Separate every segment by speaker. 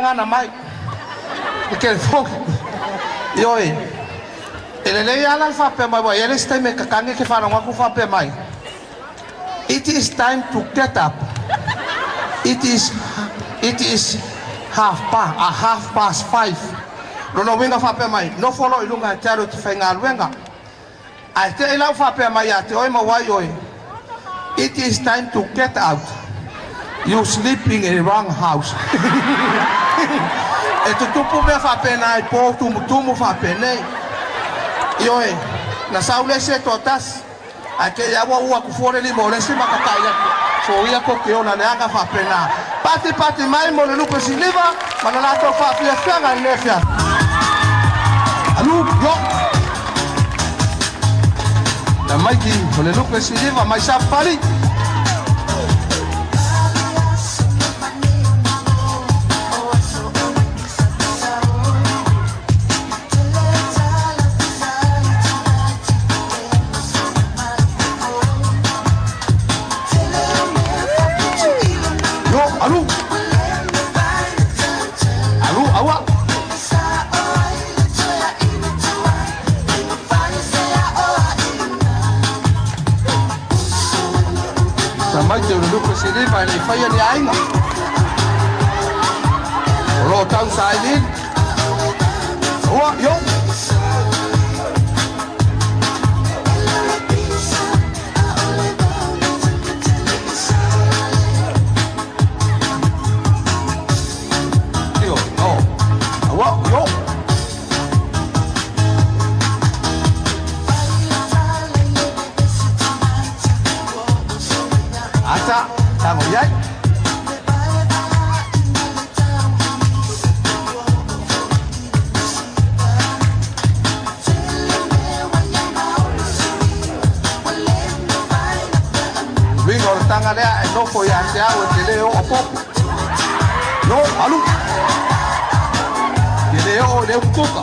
Speaker 1: Gana mai i telefoni. Ioe, e lelei lava la le faapea mai, ua i ai le isi taimi e tatagi e te faalogo atu faapea mai, It is time to get up, it is, it is half pa, a half past five. Lona uiga faapea mai, nofo loa i luga e te alu e te faigaluega. Ae te i lau faapea mai ia te oe ma wai oe, It is time to get out, you sleep in a wrong house. E tutupu mea faapena i po tumutumu faapenei. Ioe, na sau le isi e toatasi, ae te i a ua ua atu fua le lima o le isi ma tatai atu. Soia tou te ola leaga faapena. Pati pati mai mo le lupe siliva ma le latou faafiafiaga i lenei afiafi. Yo! Tamaiti o le lupe siliva mai sapali. Yo, alu. Alu, aua. Tamaiti o le lupe siliva e le faia ni aiga. O loo tau sailiili. Ua, yo. Io, oh. Aua, yo. Ata, tago iai. Uiga o le taga lea e nofo ia te au e te lē oo popo. Yo, alu. Te lē oo i le upukuka.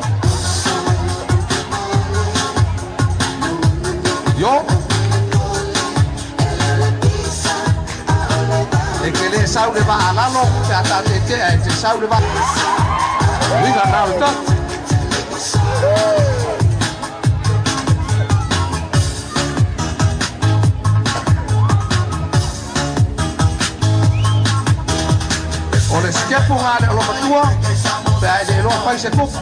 Speaker 1: Yo. E te lē sau le vaalalo pe a tatetea e te sau le vaa. Uiga na o le taga. O le sikepu ga le olomatua pe a e le iloa fai se kuka.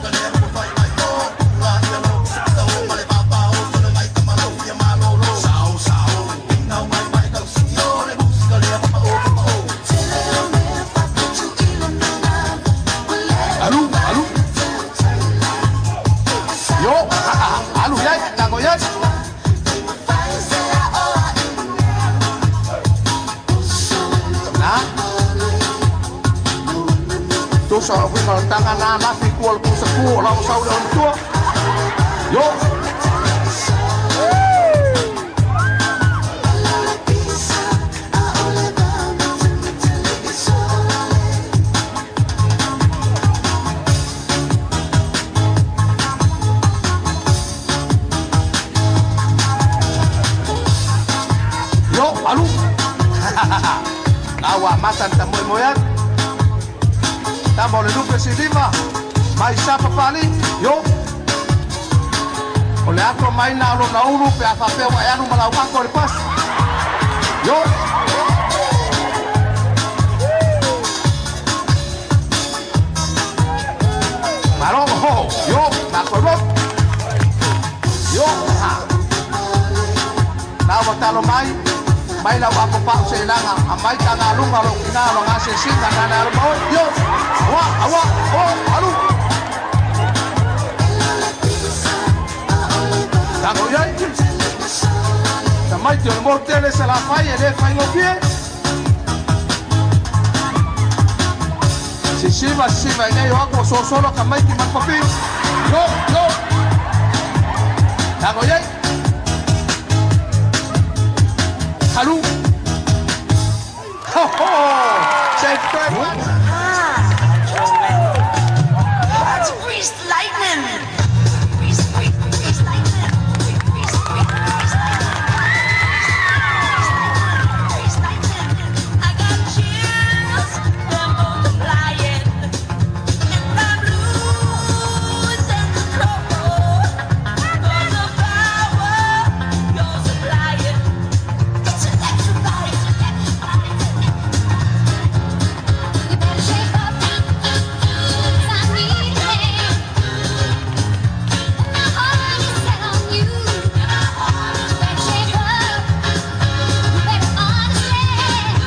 Speaker 1: Alu, alu. Yo, alu iai, tago iai. Na. Tusa o uiga o le taga na lafi i tua o le pusaku o lau sau le olomatua. Yo. Yo, alu. Aua mata le tamoemoe atu. Tama o le lupe siliva mai sapapali. Yo. O le ato mai na o lona ulu pe a faapea ua e alu ma lau ako i le pasi. Yo. Malo, ho, yo, mako e Yo, ha. Na ua talo mai, mai lau apo pau se ilaga, a mai tagaluga o lou ina o loga asiasiga na le alo ma oe. Yo, aua, aua, o, alu. Tago iai. Tamaiti o le motu tele Salafai e lē faigofie. Sisiva, sisiva i nei o aku o sosolo ka maiki ma le papī. Yo, yo. Tago iai. Alu. Ho, ho. Se toe
Speaker 2: It's greased lightning. Grease, grease, grease lightning. Grease, grease, grease lightning. Grease lightning. I got chills, they're multiplying, and I'm losing control. 'Cause the power you're supplying, it's electrifying.
Speaker 3: You better shape up, 'cause I need a man. My heart is set on you. You better shape up, you better understand.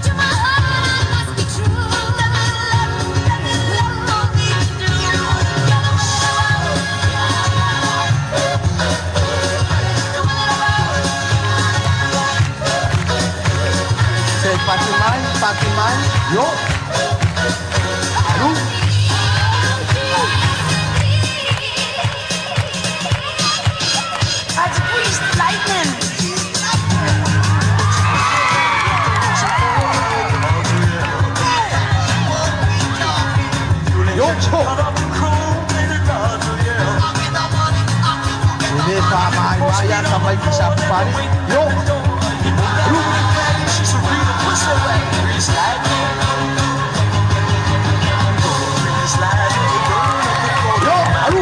Speaker 3: To my heart I must be true. You're the one that I want. The one that I want.
Speaker 1: Se pati mai, pati mai. Yo. Alu. ia tamaiti sa papalii. Io! Alu! Io! Alu!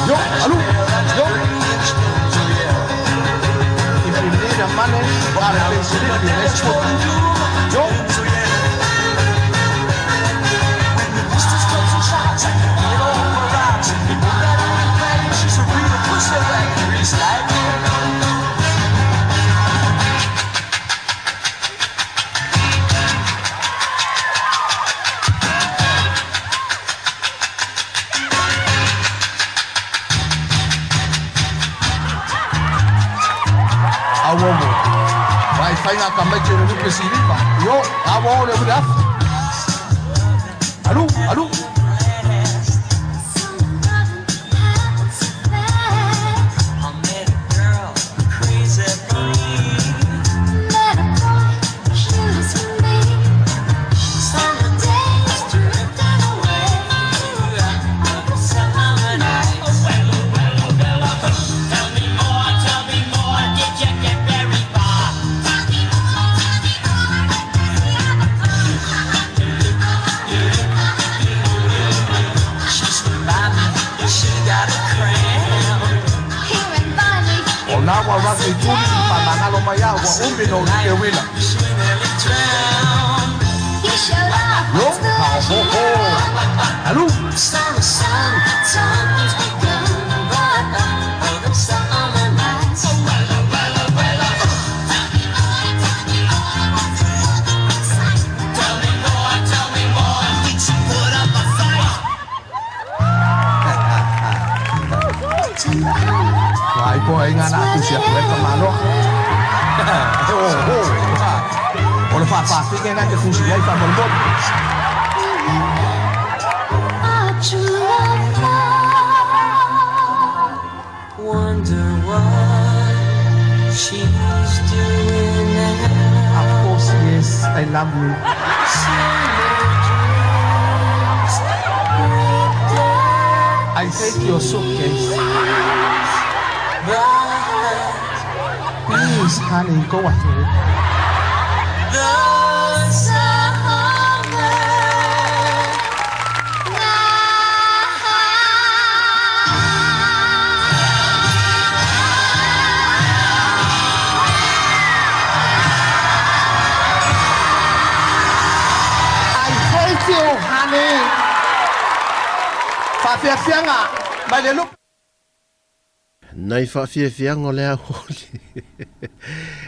Speaker 1: Io! Alu! Io! Imprimire mane, are pensilipi, le spot. Io! Auomo. Vai faiga tamaiti o le lupe siliva. Io! Auo le uli afi. Alu! Alu! O na ua rugby tuli i whamangalo mai au ua umi no te wila. Yo, ha ho ho. Alu! Ai po ai ngana aku sia ku e kamalo. E o ho. O le whawhawhi ke ngā te kusi ai whamolomolo.
Speaker 2: Wonder what she's doing now.
Speaker 1: Of course, yes, I love you. I hate your suitcase. Please, honey, go ahead.
Speaker 2: The summer
Speaker 1: I hate you, honey. Whawhiawhianga, mai le lupe.
Speaker 4: Nai faafiafiaga o le aoauli.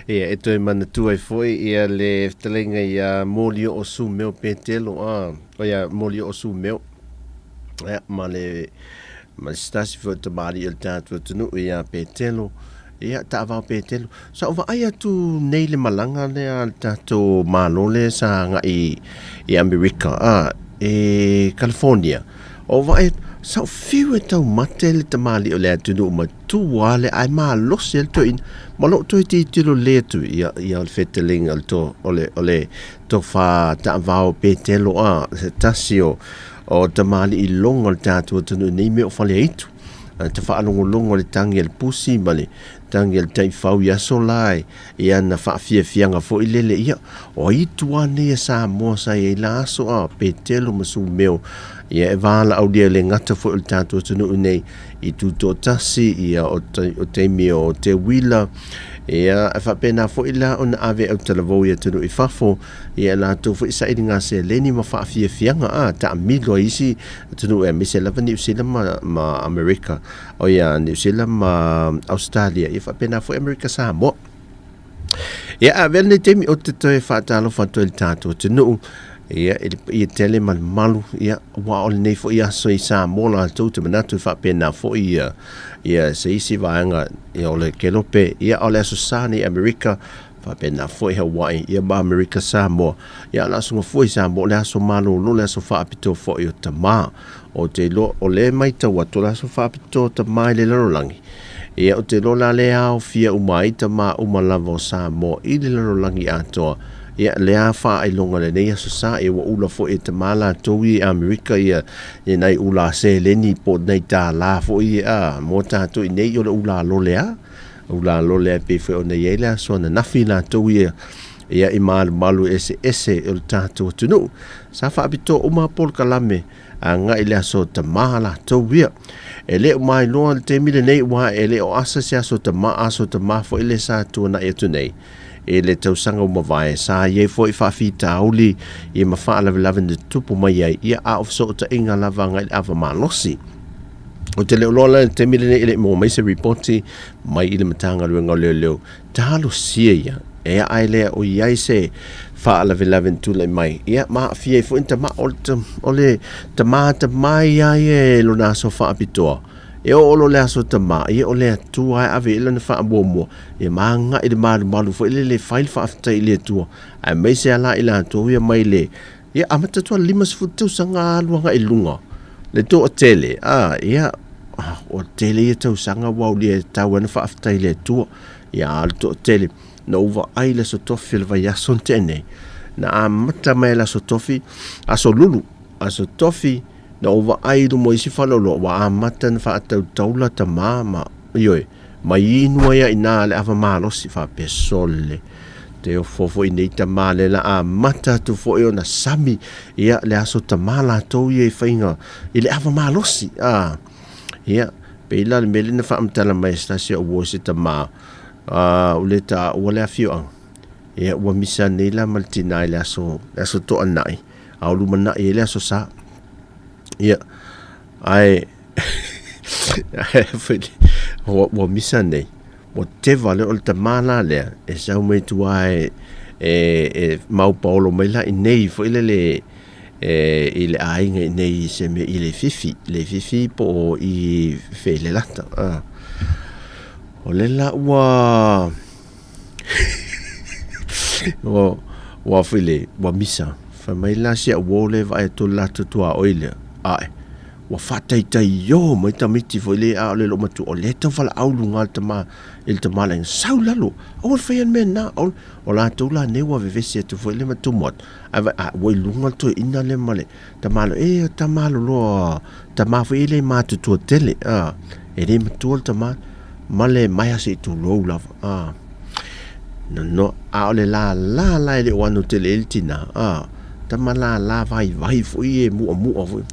Speaker 4: Ia, e toe manatua ai foi ia le fetalaiga ia Molio o Sumeo Petelo, a, o ia Molio o Sumeo, ia, ma le, ma le se tasi foi o tamalii o le tatou atunuu ia Petelo, ia, taavao Petelo. Sa ou vaai atu nei le malaga lea a le tatou Malo lea sa agai i Amerika, a, e California. O vaai atu, sa ou fiu e taumate le tamalii o le atunuu matua lea ae malosi ai le toeaina. Ma lou toe tilotilo lelei atu ia, ia o le fetalaiga o le to, o le, o le tofa taavao Petelo, a, se tasi o, o tamalii logo o le tatou atunuu nei mea o Faleaitu. Te faalogologo i le tagi a le pusi ma le tagi a le taifau i aso la i ana faafiafiaga foi lele, ia, o ai tua nei a Samoa sa i ai la aso a Petelo ma Sumeo, ia e valaaulia le gata foi o le tatou atunuu nei i tutoatasi, ia o, o taimi o Te Uila, ia e faapena foi la ona ave autalavou i atunuu i fafo, ia e latou foi sailiga seleni ma faafiafiaga a taamilo ai isi atunuu aemaise lava Niu Sila ma, ma Amerika, o ia Niu Sila ma Australia, ia faapena foi Amerika Samoa. Ia a avea lenei taimi ou te toe faatalofa atu ai i le tatou atunuu, ia i le paia tele ma le mamalu, ia aua o lenei foi aso i Samoa latou te manatu e faapena foi ia, ia se isi vaega ia o le Kelope, ia o le Aso Sa nei i Amerika, faapena foi Hawaii, ia ma Amerika Samoa. Ia o le aso gafua i Samoa, o le aso malolo, o le aso faapitoa foi o tamā. Ou te iloa o lea e matau atu o le aso faapitoa o tamā i le lalolagi. Ia, ou te iloa la lea aofia uma ai tamā uma lava o Samoa i le lalolagi atoa. Ia, lea faailoga lenei Aso Sa, ia ua ula foi e tamā latou ia i Amerika ia, ia nai ula seleni po o nai tālā foi ia, a, mo tatou i nei o le ula lole a. Ula lole a e pei foi ona i ai le aso ananafi latou ia, ia i malumalu eseese o le tatou atunuu. Sa faapitoa uma polokalame agai i le aso tamā latou ia. E le o mailoa le taimi lenei aua e le o asa se aso tamā, aso tamā foi le sa tuanai atu nei. I le tausaga ua mavae, sa i ai foi faafitauli ia ma faalavelave na tutupu mai ai, ia a o fesootaiga lava agai i le ava malosi. Ou te le o loa la i le taimi lenei e le i maua mai se ripoti mai i le Matagaluega o Leoleo. Talosia ia, e ae lea o i ai se faalavelave na tulai mai, ia ma aafia ai foi ni tama, o le tama atamai lava ia e lona aso faapitoa. E oo loa le aso tama, ia o le Atua e ave i ai lana faamuamua, ia ma agai i le malumalu foi lele e fai le faafetai i le Atua, aemaise lava la i latou ia mai le, ia amata atu lava le 50 tausaga alu agai i luga, le toatele, a, ia, o le tele ia tausaga ua aulia e tatau ai ona faafetai i le Atua, ia a o le toatele, na ou vaai i le Aso Tofi o le vaiaso na tea nei, na amata mai le Aso Tofi, Aso Lulu, Aso Tofi, Na ou vaai i luma o isi faleoloa ua amata ona faatautaula tama ma, ioe, mai inu ai a inā le ava malosi faapea sole. Te ofo foi nei tama le la amata atu foi ona sami ia le aso tama latou ia i faiga i le ava malosi. A, ia, pei la le mea lea na faamatala mai e se tasi o au uo i se tama, a, ua le taua le afioaga. Ia, ua misa nei la ma le tinā i le aso, le aso Toanai. A o lumanai ai le aso sa. Ia, ae, ua, ua misa nei, ua teva lea o le tamā la lea, e sau mai tua e, e, e maupaolo mai la i nei foi lele e, i le aiga i nei i se mea i Leififi, Leififi po o i Felelata. A. O le la ua, Ua, ua foi le, ua misa. Fai mai la si au uo le vaai atu le latou tuaoi lea. Ae, ua faataitaiō mai tamaiti foi le a o le loomatua, o lea e tau valaau i luga le tama, i le tama le aiga, sau i lalo, aua le faia le mea lena. O, o latou la nei ua vevesi atu foi le ma tumu atu, ae vaai, a, ua i luga le toeaina lea ma le tama lea, e, tama loloa, tama foi e le matutua tele, a, e le matua le tama, ma le maea se i tulou lava, a. Nonoa, a o le lālā la e le o ano tele ai le tinā, a, tama lālā vaivai foi e muʻamuʻa foi.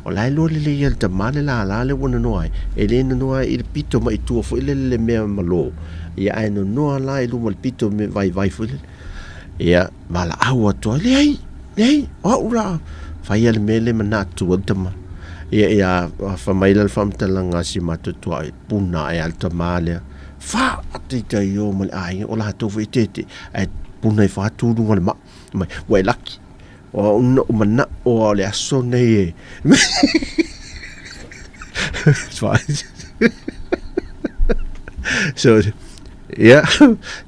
Speaker 4: O la e iloa lelei e le tama le lālā lea ua nonoa ai, e le nonoa ai i le pito mai i tua foi lele le mea malo, ia ae nonoa la i luma o le pito me vaivai foi lele. Ia, valaau atu ai, leai, leai, o au la, faia le mea lea manatu ai le tama. Ia, ia, fai mai la le faamatalaga a si matou tuaoi, puna ae a le tama lea. Faataitaio ma le aiga o latou foi e tete ae puna ifo atu luga o le maa mai ua e laki o au na ou manao a o le aso nei e so ia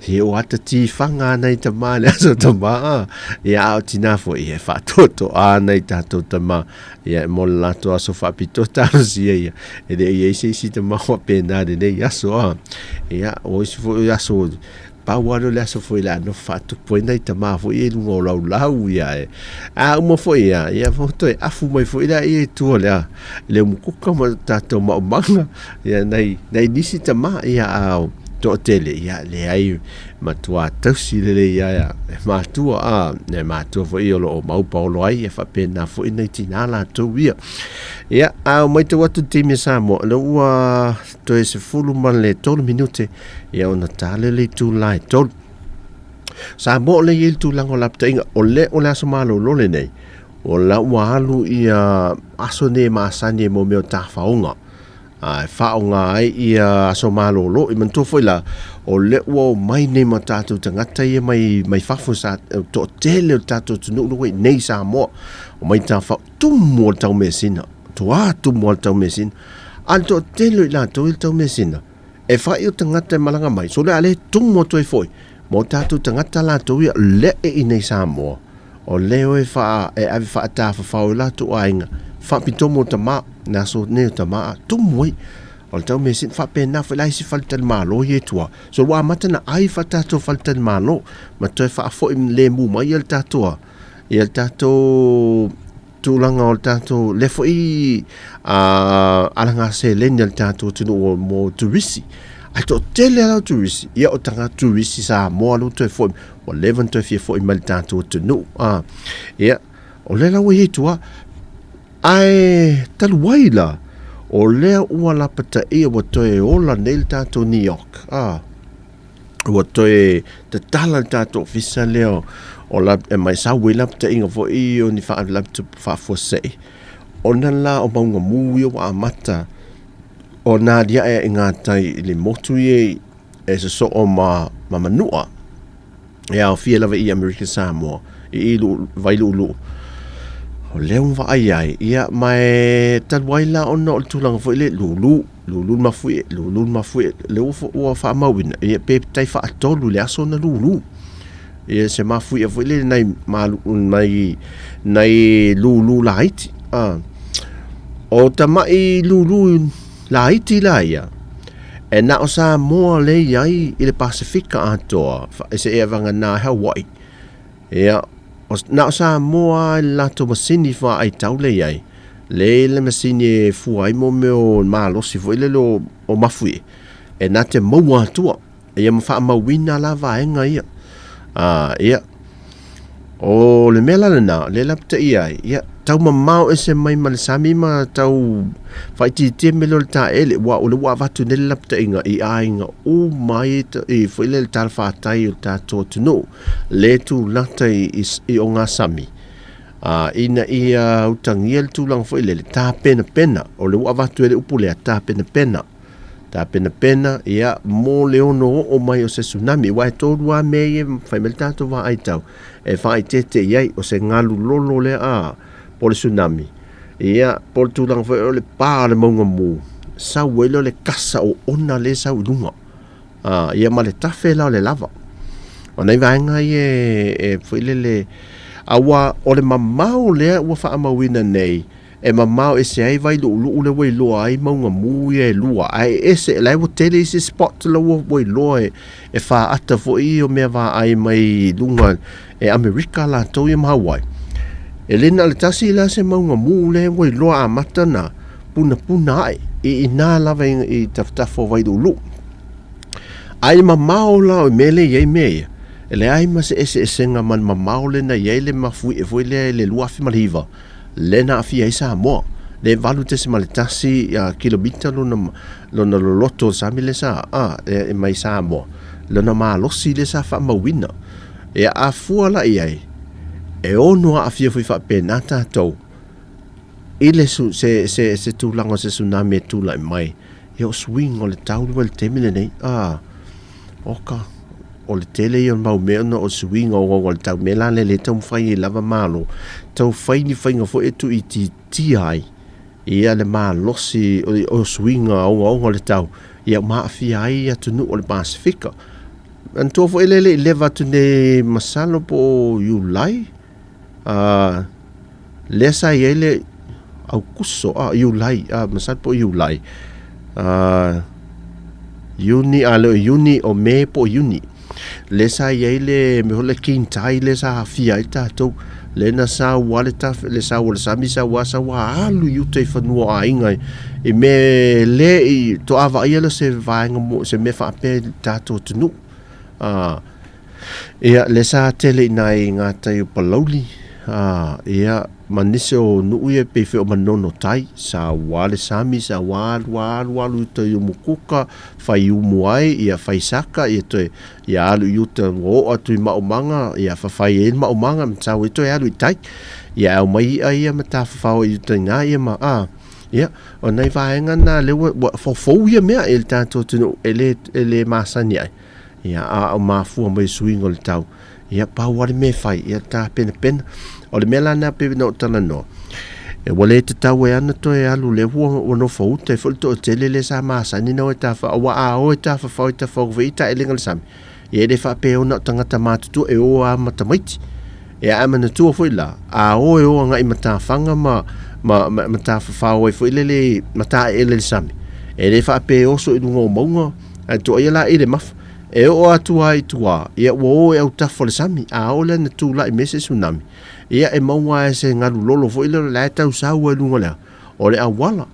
Speaker 4: he o ata tīwhanga ana i tamā le aso tamā ia a o tinā foi e whaatoatoa ana i tātou tamā Ia, e mo le latou aso faapitoa talosia ia. E le i ai se isi tama faapena lenei aso, a. Ia, o isi foi aso, pau lava lea o le aso foi o le a nofo faatupu ai nai tama foi ia i luga o laulau, ia, e. A uma foi ia, ia foi toe afu mai foi lea ia i tua o le a, le umukuka ma tatou maumaga, ia, nai, nai nisi tama, ia, a o toatele, ia, leai, Matua tausi lelei ai e matua, a, e matua foi o loo mau paolo ai, e faapena foi nai tinā latou ia. Ia, a o maitau atu le taimi a Samoa, lea ua toe 13 minute, ia ona ta lea le itula e 3. Samoa o lea e i ai le tulaga o lapataiga, o lea o le aso malolo lenei, o la ua alu ia aso nei e masani ai mo mea o tafaoga. A e faaaoga ai ia aso malolo. I manatua foi la, o lea ua omai nei ma tatou tagata ia mai, mai fafo sa, toatele o le tatou atunuu lea ua i nei i Samoa. Omai tafao, tumu o le tau measina, toa tumu o le tau measina. A le toatele o i latou i le tau measina, e fai o tagata e malaga mai, so lea a le tumu atu ai foi, ma o tatou tagata latou ia lea e i nei Samoa. O lea e wha, e ave whaatawhawhao i latou aiga, whaapito mo tama, le aso nei o tama, a tumu ai. O le tau mea sili faapena foi la isi faletalimalo ia i tua. So ua amata ona ai fa tatou faletalimalo ma toe faafoi lemu mai ia le tatou a ia le tatou tulaga o le tatou lea foi a alaga seleni a le tatou atunuu mo turisi. Ae toatele lava turisi, ia o tagata turisi Samoa lea ua toe foi, ua leva ona toe fia foi mai i le tatou atunuu. A, ia, o lea la ua i ai i tua. Ae talu ai la, o lea ua lapataia ua toe ola nei le tatou New York. A, ua toe tatala le tatou ofisa lea o la, e mai sau ai lapataiga foi o ni faalavelave tupu faafuasei. Ona la o mauga mū ia ua amata ona aliae i gatai i le motu ia e sosoo ma, ma Manua. E aofia lava i Amerika Samoa, i i Vailuuluu. O lea ua vaai ai, ia, ma e talu ai la ona o le tulaga foi lea, lulu, lulu le mafuie, lulu le mafuie, lea ua, ua faamauina, ia, pe tai faatolu i le aso ona lulu. Ia, se mafuie foi lea nai, malu, nai, nai lulu laiti. Ah. O tamai lulu laiti la ia, E na o Samoa lea i ai i le Pasefika atoa, e se ea vagana ai Hawaii. Ia, o, na o Samoa i le latou masini faaaitau lea i ai, lea i le masini e fua ai mo mea o malosi foi lele o, o mafuie, e na te maua atua. Ia ma faamauina la vaega ia. A, ia, o le mea la lena, lea lapataia ai, ia, tau mamao ese mai ma le sami ma tau faaitiitia mea lea o le taele, aua o lea ua avatu nei le lapataiga i aiga uma ai i foi lea le talafatai o le tatou atunuu, le tulata i, i, i ogasami. A, ina ia utagia le tulaga foi lele, tapenapena, o lea ua avatu ai le upu lea, tapenapena. Tapenapena, ia, mo le ono oo mai o se tsunami, aua e tolu lava mea ia e fai mai le tatou vaaitau e faaeteete i ai, o se galu lolo lea a, po o le tsunami, ia, po o le tulaga foi o le pa o le mauga mū, sau ai lea o le kasa oona lea e sau i luga, a, ia ma le tafe la o le lava. O nai vaega ia e, e foi lele, aua o le mamao lea ua faamauina nei, E mamao ese ai Vailuuluu lea ua iloa ai mauga mū ia e lua, ae ese, la e ua tele isi spot la ua, ua iloa e, e faata foi ia o mea vaai mai luga e Amerika latou ia ma Hawaii. E le na o le tasi la se mauga mū lea ua iloa amata na punapuna ae i inā lava i, i tafatafa o Vailuuluu. Ae mamao la o mea lea e i ai mea ia, e leai ma se eseesega ma le mamao lea na i ai le mafuie foi lea i le 2009, lea na aafia ai Samoa, le 8.1 kilomita lona, lona loloto o le sami lea sa a, e, mai Samoa, lona malosi lea sa faamauina. E a fua la i ai, e ono aafia foi faapena tatou i le su, se, se, se tulaga o se tsunami e tulai mai. Ia o suiga o le tau le taimi lenei. A, oka, o le tele ia o le mau mea ona o suiga ogaoga o le tau mea la lea le taumafai ai lava Malo tau fai ni faiga foi e tuuitiitia ai ia le malosi o suiga ogaoga o le tau ia ma aafia ai atunuu o le Pasefika. Manatua foi lea e le i leva atu nei masalo po o Iulai a lea sa i ai le Aukuso, a Iulai, a masalo po o Iulai, a Iuni, a le o Iuni, o Me po o Iuni. Lea sa i ai le mea foi le King Tide lea sa aafia ai tatou. Lea na sau lava le tafe, le sau o le sami sau lava sau lava alu i uta i fanua o aiga i mea le i toa vaaia lea o se vaega mo se mea faapea i le tatou atunuu. A Ia, lea sa tele i nai gatai o Palauli, a, ia, ma nisi o nuu ia pei foi o Manono tai, sa ua le sami, sa ua alu, alu, alu i uta i Umukuka, fai umu ai, ia fai saka, ia toe, ia alu i uta, ua oo atu i Maumanga, ia fafai ai le Maumanga, ma sau ai toe alu i tai. Ia aumai i'a ia ma tafafao i uta i ina, ia ma, a, ia, o nai vaega na lea ua, ua foufou ia mea i le tatou atunuu, e le, e le masani ai. Ia, a o mafua mai suiga o le tau. Ia, pau lava le mea e fai, ia tapenapena. O le mea la lena pei ona ou talanoa, e ua le tatau ai lava ona toe alu lea ua, ua nofo uta ai foi le toatele lea sa masani ona o e tafafao. Aua a o e tafafao e tafafao foi i taelega o le sami, ia e le faapea e o na o tagata matutua, e o lava ma tamaiti. Ia ae manatua foi la, a o e o agai i matafaga ma, ma, ma, ma tafafao ai foi lele i mataeele i le sami, E le faapea e oso i luga o mauga, ae toaia la i le mafa. E oo atu lava i tua, ia ua o e autafa o le sami, a oo lea ina tulai mai se tsunami, ia e maua lava e se galu lolo foi lea o la e tau sau lava i luga o le a? O le auala.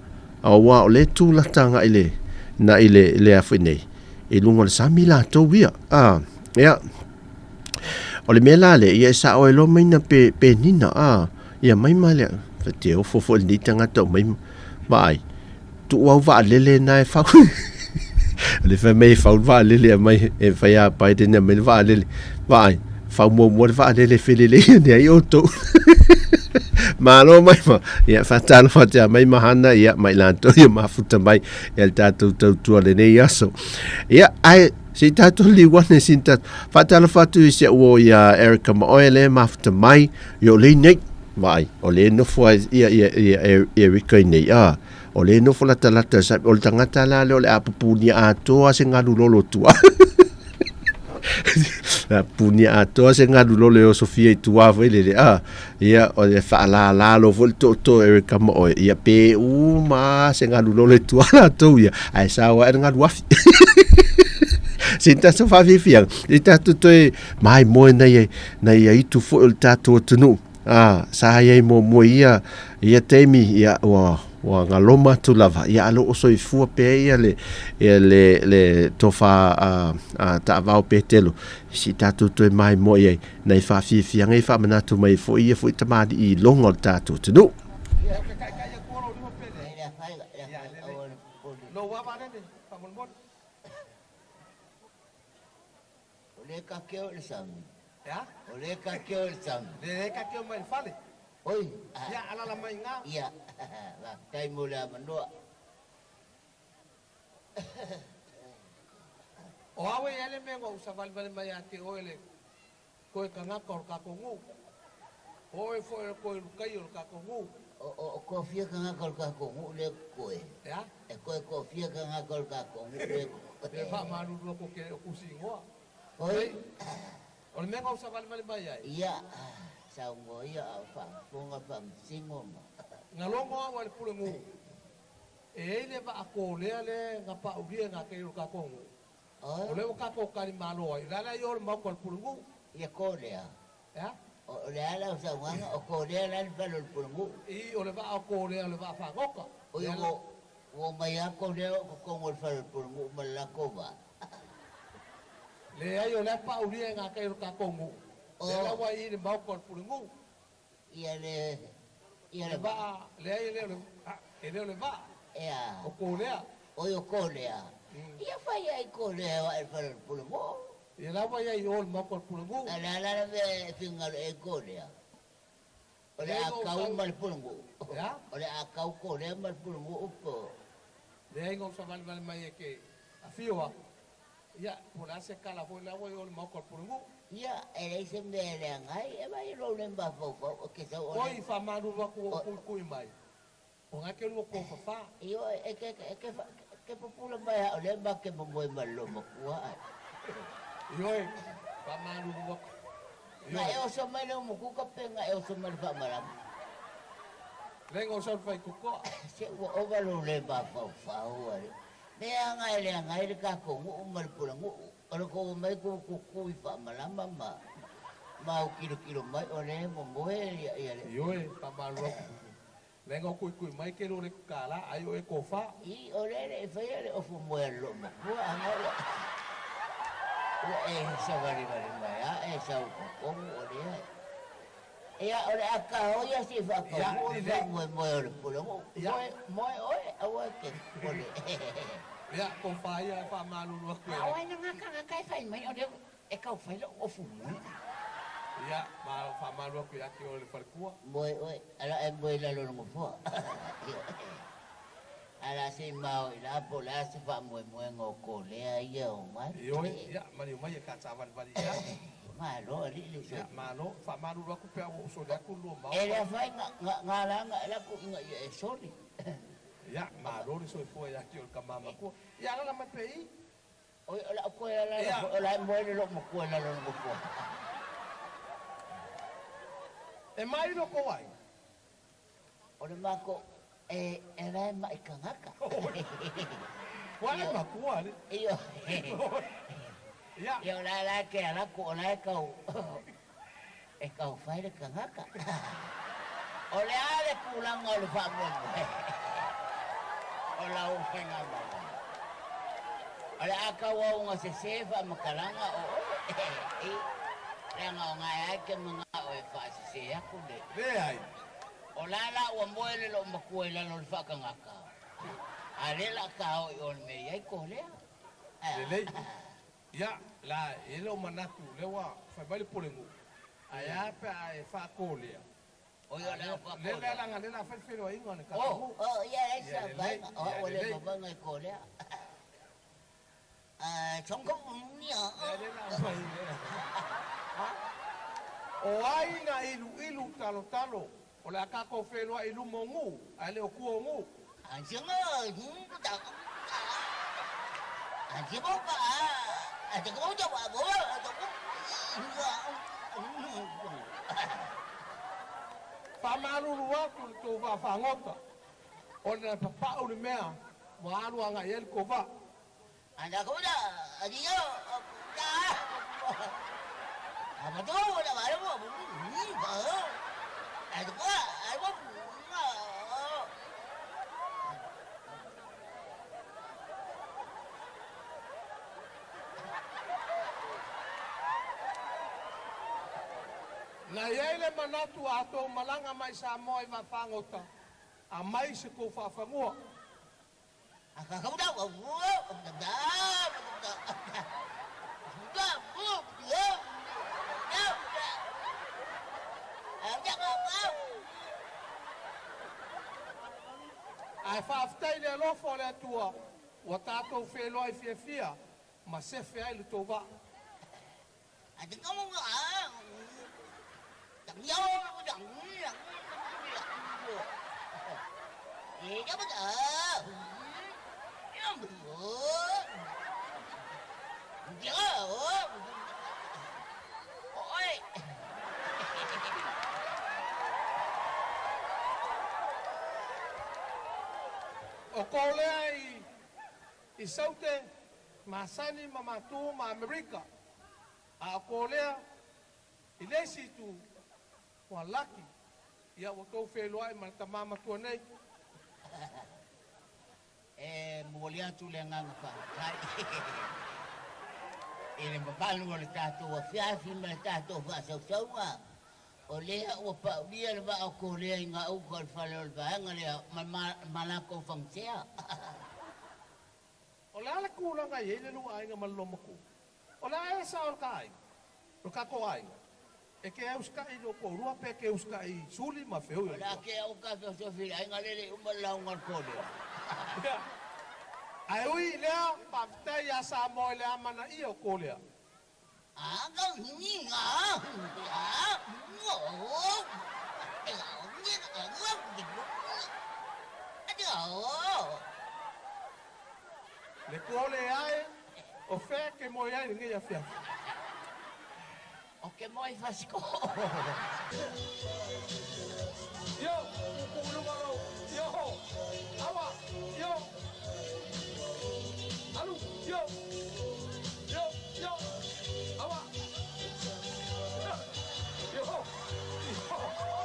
Speaker 4: Aua o lea e tu lata agai le, na i le, le a foi nei, i luga o le sami latou ia. A, ia, o le mea la lea, ia e sao ai loa maina pe, penina, a, ia mai ma le, te ofo foi lenei tagata o mai, vaai, tuu au vaalele na e fau. O le fai mai e fau le vaalele aumai e fai a Biden e aumai le vaalele. Vaai, fau muamua le vaalele e felelei ane ai outou. Malo mai ma. Ia, faatalofa atu ia mai Mahana, ia, ma i latou ia mafuta mai ia le tatou tautua lenei aso. Ia, ae se i tatou liu ane sin tatou. Faatalofa atu i si au uo ia Erica Maoe le mafuta mai, ia o lea nei. Vaai, o lea e nofo ai ia, ia, ia Erica i nei, a. O lea e nofo latalata sa, o le tagata la lea o le a pupunia atoa se galu lolo tua. A pupunia atoa se galu lolo e osofia i tua foi lele, a. Ia, o le faalala foi le tootoo Erica ma oe, ia pe uma se galu lolo i tua latou ia, ae sao ae le galu afi. Se i tatou faafiafiaga, i tatou toe maimoe nai, nai aitu foi o le tatou atunuu. A, sa i ai muamua i ia, ia taimi, ia, ua, ua galoma atu lava, ia, a o lo o soifua pea ia le, ia le, le tofa a, a Taavao Petelo, se i tatou toe maimoa i ai, nai faafiafiaga ia faamanatu mai ai foi ia foi tamalii iloga o le tatou atunuu.
Speaker 5: O lea e kakeo i le sami. E a? O lea e kakeo i le sami.
Speaker 1: Lea e kakeo mai i le fale.
Speaker 5: Oi!
Speaker 1: Ia, alala mai i ina.
Speaker 5: Ia, faafetai mo le avanoa.
Speaker 1: O au e i ai le mea ua ou savalivali mai ia te oe le koe kangaka o le kakou nuu. O oe foi o le koe lukai o le kakou nuu.
Speaker 5: O kofia kangaka o le kakou nuu lea koe.
Speaker 1: E a?
Speaker 5: E koe kofia kangaka o le kakou nuu lea koe.
Speaker 1: E faamalulu aku ke o kusi ingoa.
Speaker 5: Oi.
Speaker 1: O le mea na ou savalivali mai ai.
Speaker 5: Ia, saunoa ia a o faafofoga faamasino ma.
Speaker 1: Na logo au a le pule nuu. E i ai le vaa kolea lea na paulia e na kei o le kakou nuu. O lea ua tatou tali malo ai, o le a la i o le maota o le Pulenuu?
Speaker 5: Ia Kolea.
Speaker 1: E a?
Speaker 5: O le a lau saunoaga, o Kolea la le fale o le Pulenuu?
Speaker 1: I, o le vaa o Kolea, o le vaa fagota.
Speaker 5: Oi, ua, ua omai lava Kolea o totonu o le fale o le Pulenuu ma le latou vaa.
Speaker 1: Leai, o lea paulia e gatai o le tatou nuu. Lea la ua i i le maota o le Pulenuu.
Speaker 5: Ia le, ia
Speaker 1: le vaa. Leai, e le o le, e le o le vaa.
Speaker 5: E a?
Speaker 1: O Kolea.
Speaker 5: Oi, o Kolea. Ia fai ai Kolea e o ae i le fale o le Pulenuu.
Speaker 1: Ia la ua i ai i o i le maota o le Pulenuu.
Speaker 5: A o le a la le mea e finagalo i ai Kolea? O le a kau ma le Pulenuu.
Speaker 1: E a?
Speaker 5: O le a kau Kolea ma le Pulenuu po o.
Speaker 1: Leai na ou savalivali mai e ke afio a. Ia, po o le a se kala foi la ua i o i le maota o le Pulenuu.
Speaker 5: Ia, e leai se mea e leaga ai, e vaai lou le mafaufau o ke sau o le.
Speaker 1: Oi, faamalulu atu ua ou kuikui mai, o na ke lua tofafa.
Speaker 5: Ioe, e ke, e ke, ke pupula mai a o lea ma ke momoe ma le loomatua ai.
Speaker 1: Ioe, faamalulu atu. Ioe.
Speaker 5: Na e oso mai le umukuka pe na e oso mai le faamalama?
Speaker 1: Leai na ou sau i le faitotoa.
Speaker 5: Se ua ova lou le mafaufau ale. Mea aga e leaga ai le tatou nuu ma le pulenuu, o le tou omai tou kukui faamalama ma ma autilo mai o lea e momoe ia ia le.
Speaker 1: Ioe, faamalo atu. Leaga o kuikui mai ke lole ku kālā, ai o e kōwhā.
Speaker 5: I, o lea e le i faia le ofu moe a le loomatua, aga ua ua e savalivali mai a e sau i totonu o lea e. Ia, o le a kāo ia se i faataunuu le faamoemoe o le pulenuu. Moe, moe oe, aua e te popole.
Speaker 1: Ia, tofa ia e faamalulu atu e.
Speaker 6: A o ai na ngā kāngata e whai mai, o lea e kau whai lou ofu moe.
Speaker 1: Ia, ma faamalulu atu ia te oe le falekua.
Speaker 5: Moe oe, ala e moe i lalo o le nofoa. Ala se i mao i la po o le a se faamoemoega o Kolea ia o mai.
Speaker 1: Ioe, ia, maliu mai e kaataavalivali i au.
Speaker 5: Malo alii le
Speaker 1: Ia, malo, faamalulu atu pe a ua ou soli atu lua maofa.
Speaker 5: E le afaina nga, nga la nga e laku inga ia e soli.
Speaker 1: Ia, malo le soifua ia te oe le tama matua. Ia, alala mai pe i.
Speaker 5: Oi, o lau koe alala foi, o la e moe le loomatua i lalo o le nofoa.
Speaker 1: E mai lo kou aiga.
Speaker 5: O le matou, E e la e ma'i tagata.
Speaker 1: Ua le matua le.
Speaker 5: Ioe.
Speaker 1: Ia.
Speaker 5: Ia o la la e te ala atu o la e tau e tau fai le tagata. O le a le tulaga o le faamoemoe o lau faigamalo? O le a tau auga sesē faamatalaga o oe, leaga o gae lava e te mana'o e faasesē atu le.
Speaker 1: Leai.
Speaker 5: O la la ua moe le loomatua i lalo o le faatagata, a lea o le a tao'i o le mea i ai kolea.
Speaker 1: Lelei. Ia, la e le o manatu lea ua fai mai le pulenuu, ae a pe a e faakolea?
Speaker 5: Oi o le a
Speaker 1: Lea lea
Speaker 5: faakolea.
Speaker 1: Leaga lea o le a fai le feiloaiga o le tatou
Speaker 5: O,
Speaker 1: nuu.
Speaker 5: o, ia e
Speaker 1: Ia
Speaker 5: sa
Speaker 1: lelei,
Speaker 5: vaega, o
Speaker 1: ia
Speaker 5: au e le
Speaker 1: lelei.
Speaker 5: vavaga i kolea.
Speaker 1: Lea lea la fai lea. Ha? O ai na iluilu talotalo, o le a tatou feiloai i luma o nuu, ae le o tua o nuu. Faamalulu atu le tou vaafagota, ona na papa'u le mea ua alu aga'i ai le tou vaa. Na i ai le manatu a tou malaga mai Samoa i vaafagota, aumai se tou faafanua. Ae faafetai i le alofa o le Atua ua tatou feiloai fiafia ma sefe ai le tou vaa. O kolea i i Saute, masani ma matou ma Amerika. A o kolea i le isi itu ua laki, ia ua tou feiloai ma le tamā matua nei.
Speaker 5: E momoli atu le agaga faafetai i le mamalu o le tatou afiafi ma le tatou faasausauga. O lea ua paulia le vaa o Kolea i gauta o le fale o le vaega lea ma ma latou fagasea.
Speaker 1: O le a le tulaga e i ai le lua aiga ma le loomatua? O le a ea le sao o le ta aiga, o le tatou aiga? E te usita'i i lou toalua pe e te usita'i i Suli ma Feui o
Speaker 5: O
Speaker 1: le
Speaker 5: le a
Speaker 1: toa?
Speaker 5: tea o ta feosofi i le aiga lea e le i uma le lauga a le Kolea.
Speaker 1: Ia. Ae ui i lea, faafetai iā Samoa i le amanaia o Kolea. Le Kolea e, o fea e te moe ai i lenei afiafi?
Speaker 5: Ou te moe i Fasitoo.
Speaker 1: Io, puupuu i luga lou, io, aua, io, alu, io, io, io, aua, io, io,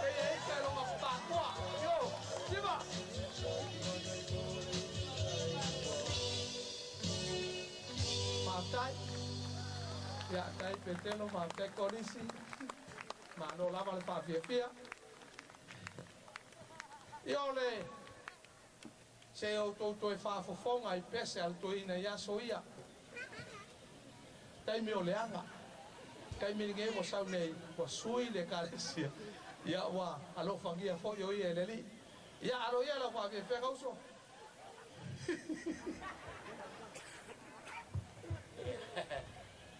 Speaker 1: seia ita i loga pakoa, io, tiva. Faafetai. Ia, tai Petelo, faafetai Kolisi. Malo lava le faafiafia. Ia o le se outou toe faafofoga i pese a le toeaina i aso ia. Taimi o leaga. Taimi lenei ua sau nei ua sui le Ekalesia. Ia ua alofagia foi o ia e le Alii. Ia alo ia lau faafiafiaga uso.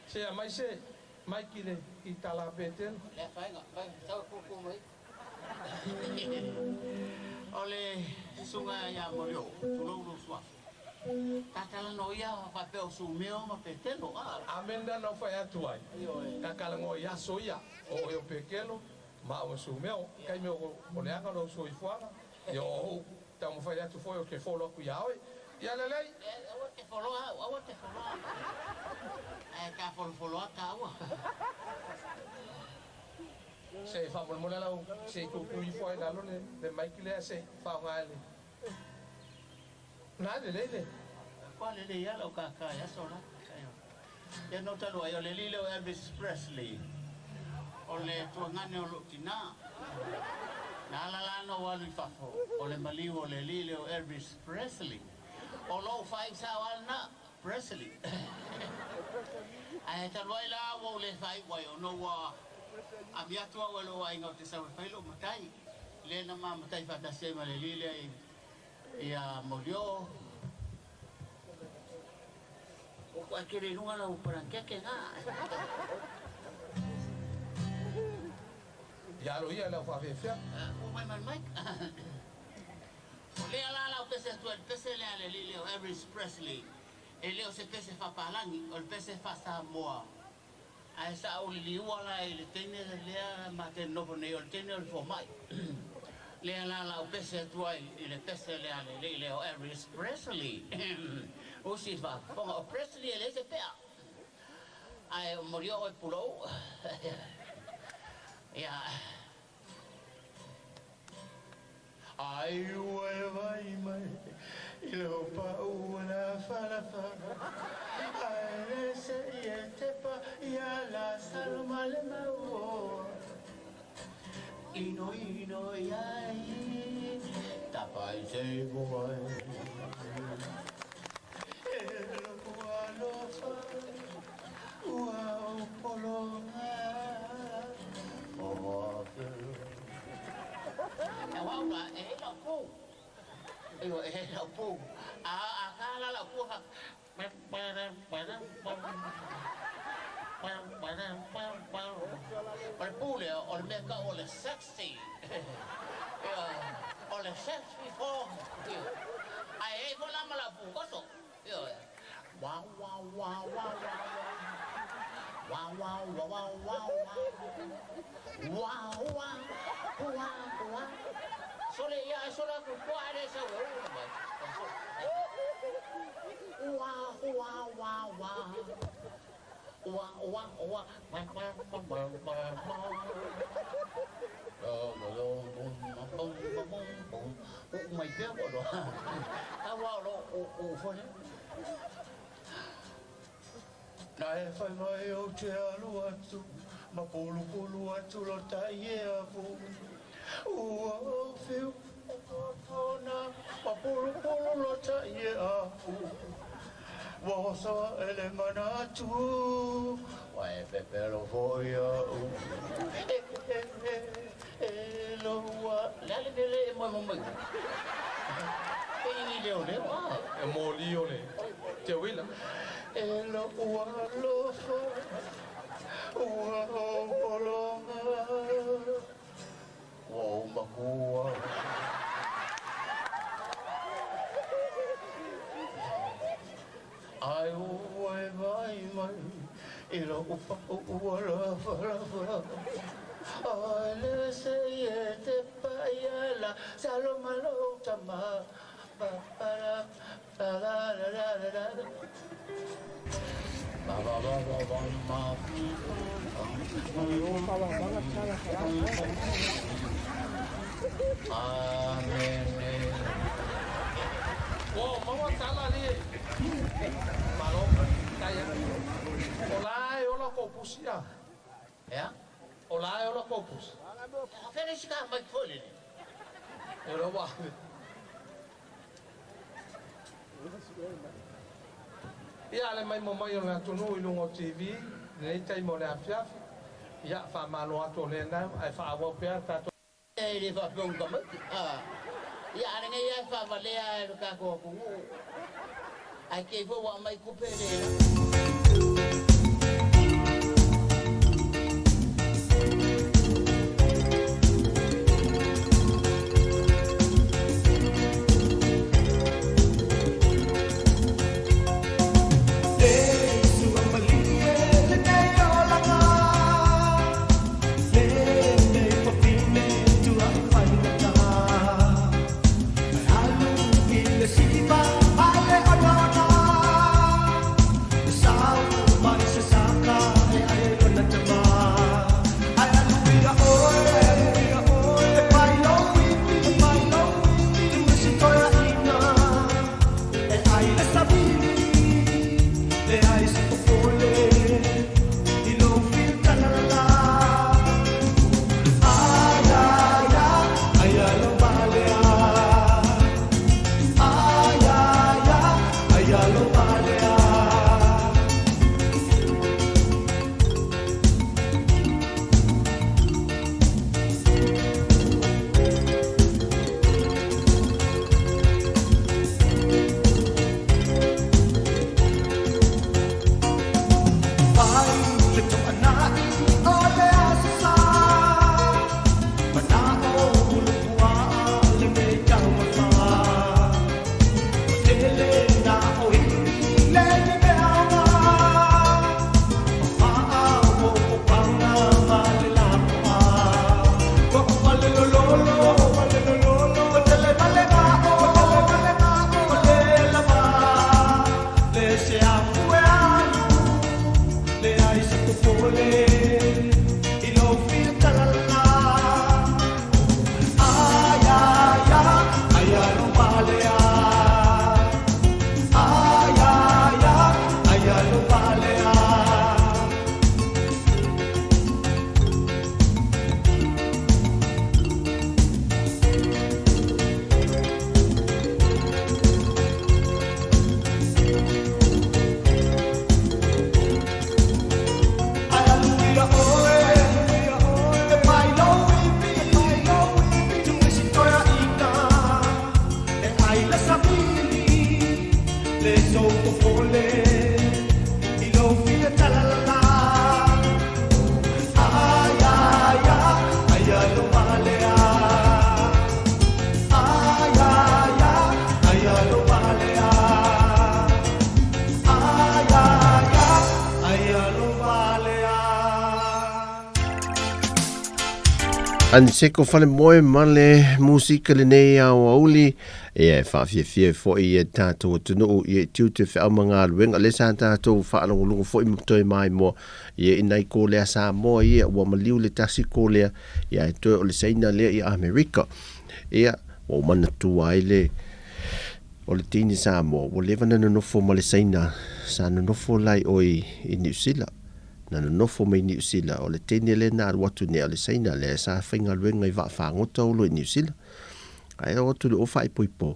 Speaker 1: Se aumai se maiki i le kitala a Petelo.
Speaker 6: Le faiga, faiga, sau e puupuu mai. O le susuga ia Molioo, tulou lou suafa. Ta talanoa ia faapea o Sumeo ma Petelo, a.
Speaker 1: Amene na ou fai atu ai.
Speaker 6: Ioe.
Speaker 1: Tatalanoa i aso ia, o oe o Pekelo, ma au o Sumeo, taimi o leaga lou soifuaga, ia o ou. Taumafai atu foi ou te follow atu iā oe. Ia lelei.
Speaker 6: Aua e te foloa au, aua e te foloa au. Ae ta folofoloa tāua.
Speaker 1: Se i faamolemole lau, se i tuutuu ifo ai i lalo le, le mic lea se i faaaoga e le. Na lelei le.
Speaker 6: Kua lelei lava lau kākā i aso la. Ia no talu ai, o le alii lea o Elvis Presley, o le tuagane o lou tinā. Na ala la ona ou alu i fafo, o le maliu o le alii lea o Elvis Presley. O lou faaisao lava lena, Presley. Ae talu ai la ua ou le faaiu ai, ona ua ami atu au e lou aiga ou te sau e fai lou matai, lea na ma matai faatasi ai ma le alii lea i Ia Molioo. Ua tele i luga lau parakeke na.
Speaker 1: Ia alo ia i lau faafeafea.
Speaker 6: Ua mai ma le mic. O lea la lau pese atu ai le pese lea a le alii lea o Elvis Presley. E le o se pese faapalagi, o le pese faa-Samoa. Ae sa ou liliua la i le teine lea ma te nofo nei, o le teine o le fomai. Lea la lau pese atu ai i le pese lea a le alii lea o Elvis Presley. Usi i le faafofoga, o Presley e leai se pea. Ae molia oe pulou. Ia. Ai ua e vai mai i lou pau lafalafa, Ae le se i e tepa ia Lasalo ma le mauoa. Inoino ai, tapa i se igoa e. E lou alofa, ua ou pologa, o afea. E au la, e i lau pu. Ioe, e i lau pu. A, a ka la lau pu fa. O le pu lea, o le mea tau o le sexy. Ioe, o le sexy form. Ioe. Ae i ai foi la ma lau pu koso. Sole ia e sole atu koa e le sau e ulu mai. Uu mai pea ua loa. Tau ao lo uu foi. Na e fai mai ou te alu atu ma pulupulu atu lo tai e afu. Ua ou whiu ona ma pulupulu lo tai e afu. Ua oso aʻe le manatu, ua e pepelo foi a'u. E e e e loa. Le a le mea lea e moe mai ai? E i leoleo a.
Speaker 1: E moli o le teuila.
Speaker 6: E lo'u alofa, ua ou pologa. Ua ou makua. Ai ua e vai mai i lo'u pa'u ua lafalafa. Ai le se i e te paia la salo ma lou tama. Ba ba da ba la la la la la. Ba ba ba ba ba ma. Amene.
Speaker 1: Ua maua tala alii e. Malo, tai atu. O la e ola kou pusi a.
Speaker 6: Ea?
Speaker 1: O la e ola kou pusi.
Speaker 6: Afea le isi ka mic foi lele.
Speaker 1: E ola ua. Ia le maimoa mai o le atunuu i luga o TV i lenei taimi o le afiafi. Ia, faamalo atu o lena ae faaauau pea tatou.
Speaker 6: E le faapea ua tamaiti, a. Ia, a lenei lava e faavalea e lo tatou atunuu. Ae kei foi ua aumai tupe e le lava.
Speaker 4: Aniseko Falemoe ma le musika lenei aoauli ia e faafiafia ai foi i e tatou atunuu ia i tiute feau ma galuega lea sa tatou faalogologo foi ma toe maimoa ia i nai kolea Samoa ia ua maliu le tasi kolea ia ae toe o le Saina lea i Amerika ia ua ou manatua ai le o le teine Samoa ua leva na nonofo ma le Saina sa nonofo la i o i Niu Sila na nonofo mai Niu Sila o le teine lea na alu atu nei o le Saina lea sa faigaluega i vaafagota o lo i Niu Sila ae oo atu i le o faaipoipo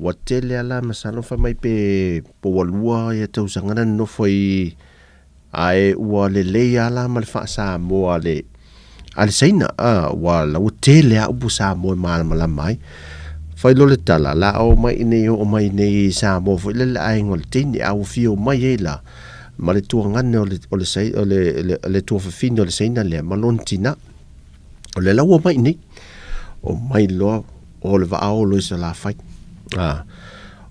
Speaker 4: ua tele a la masalo fai mai pe po ua lua ia tausaga na nonofo ai Ae ua lelei a la ma le faa-Samoa a le, a le Saina, a, ua la ua tele a upu Samoa e malamalama ai. Fai loa le tala, la oo mai inei, oo mai inei i Samoa foi lele le aiga o le teine, a ua fia omai ai la ma le tuagane o le, o le, o le, le, le tuafafine o le Saina lea ma lona tina. O lea la ua omai inei, omai loa o le vaaolo i Salafai. A,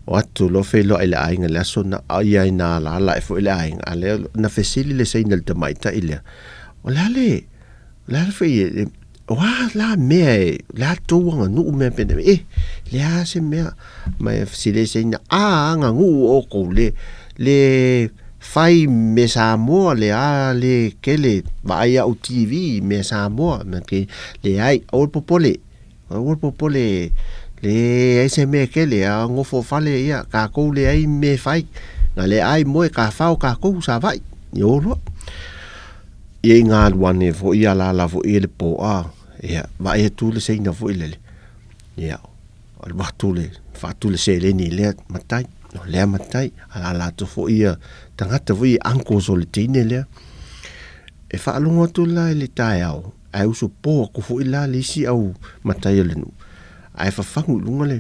Speaker 4: o atu loa feiloai i le aiga i le aso na, a ia ai na alaala ae foi le aiga, a lea na fesili le Saina i le tamaitai lea, o le a le, o le a le fai e, o a la mea e, o le a tou aganuu mea penei, e, leai se mea. Ma e fesili ai Saina, a aganuu outou le, le fai mea Samoa le a le kele vaai au TV mea Samoa, ma ke, leai, aua le popole, Aua le popole, leai se mea kele, a nofo fale ia, kakou leai mea fai. Na le ai moe ka fao kakou sa vai, i o loa. Ia i ngā alu ane foi ia la la foi e le po a, ia, vaai atu le seina foi lele. Ia, alu atu le, faatu le seleni lea matai, o lea matai, a la la atu foi ia tagata foi ia uncles o le teine lea. E faalogo atu la i le taeao, Ae uso po aku foi la le isi au matai o le nuu, ae fafagu i luga le,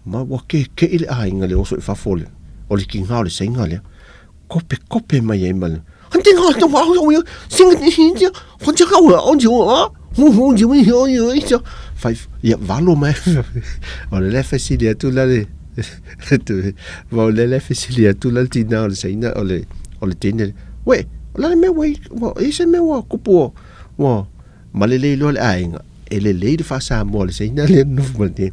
Speaker 4: ma ua keke'i le aiga le oso i fafo o le, o le kiga o le saiga lea. Kope kope mai ai ma le, Fai, ia valo mai. O le la e fesili atu la le, ma o le la e fesili atu la le tina o le saina, o le, o le teine lea, Uē, o le a le mea ua i, ua i ai se mea ua kupu o, Ua malelei loa le aiga, e lelei le faa-Samoa le Saina lea nofo ma le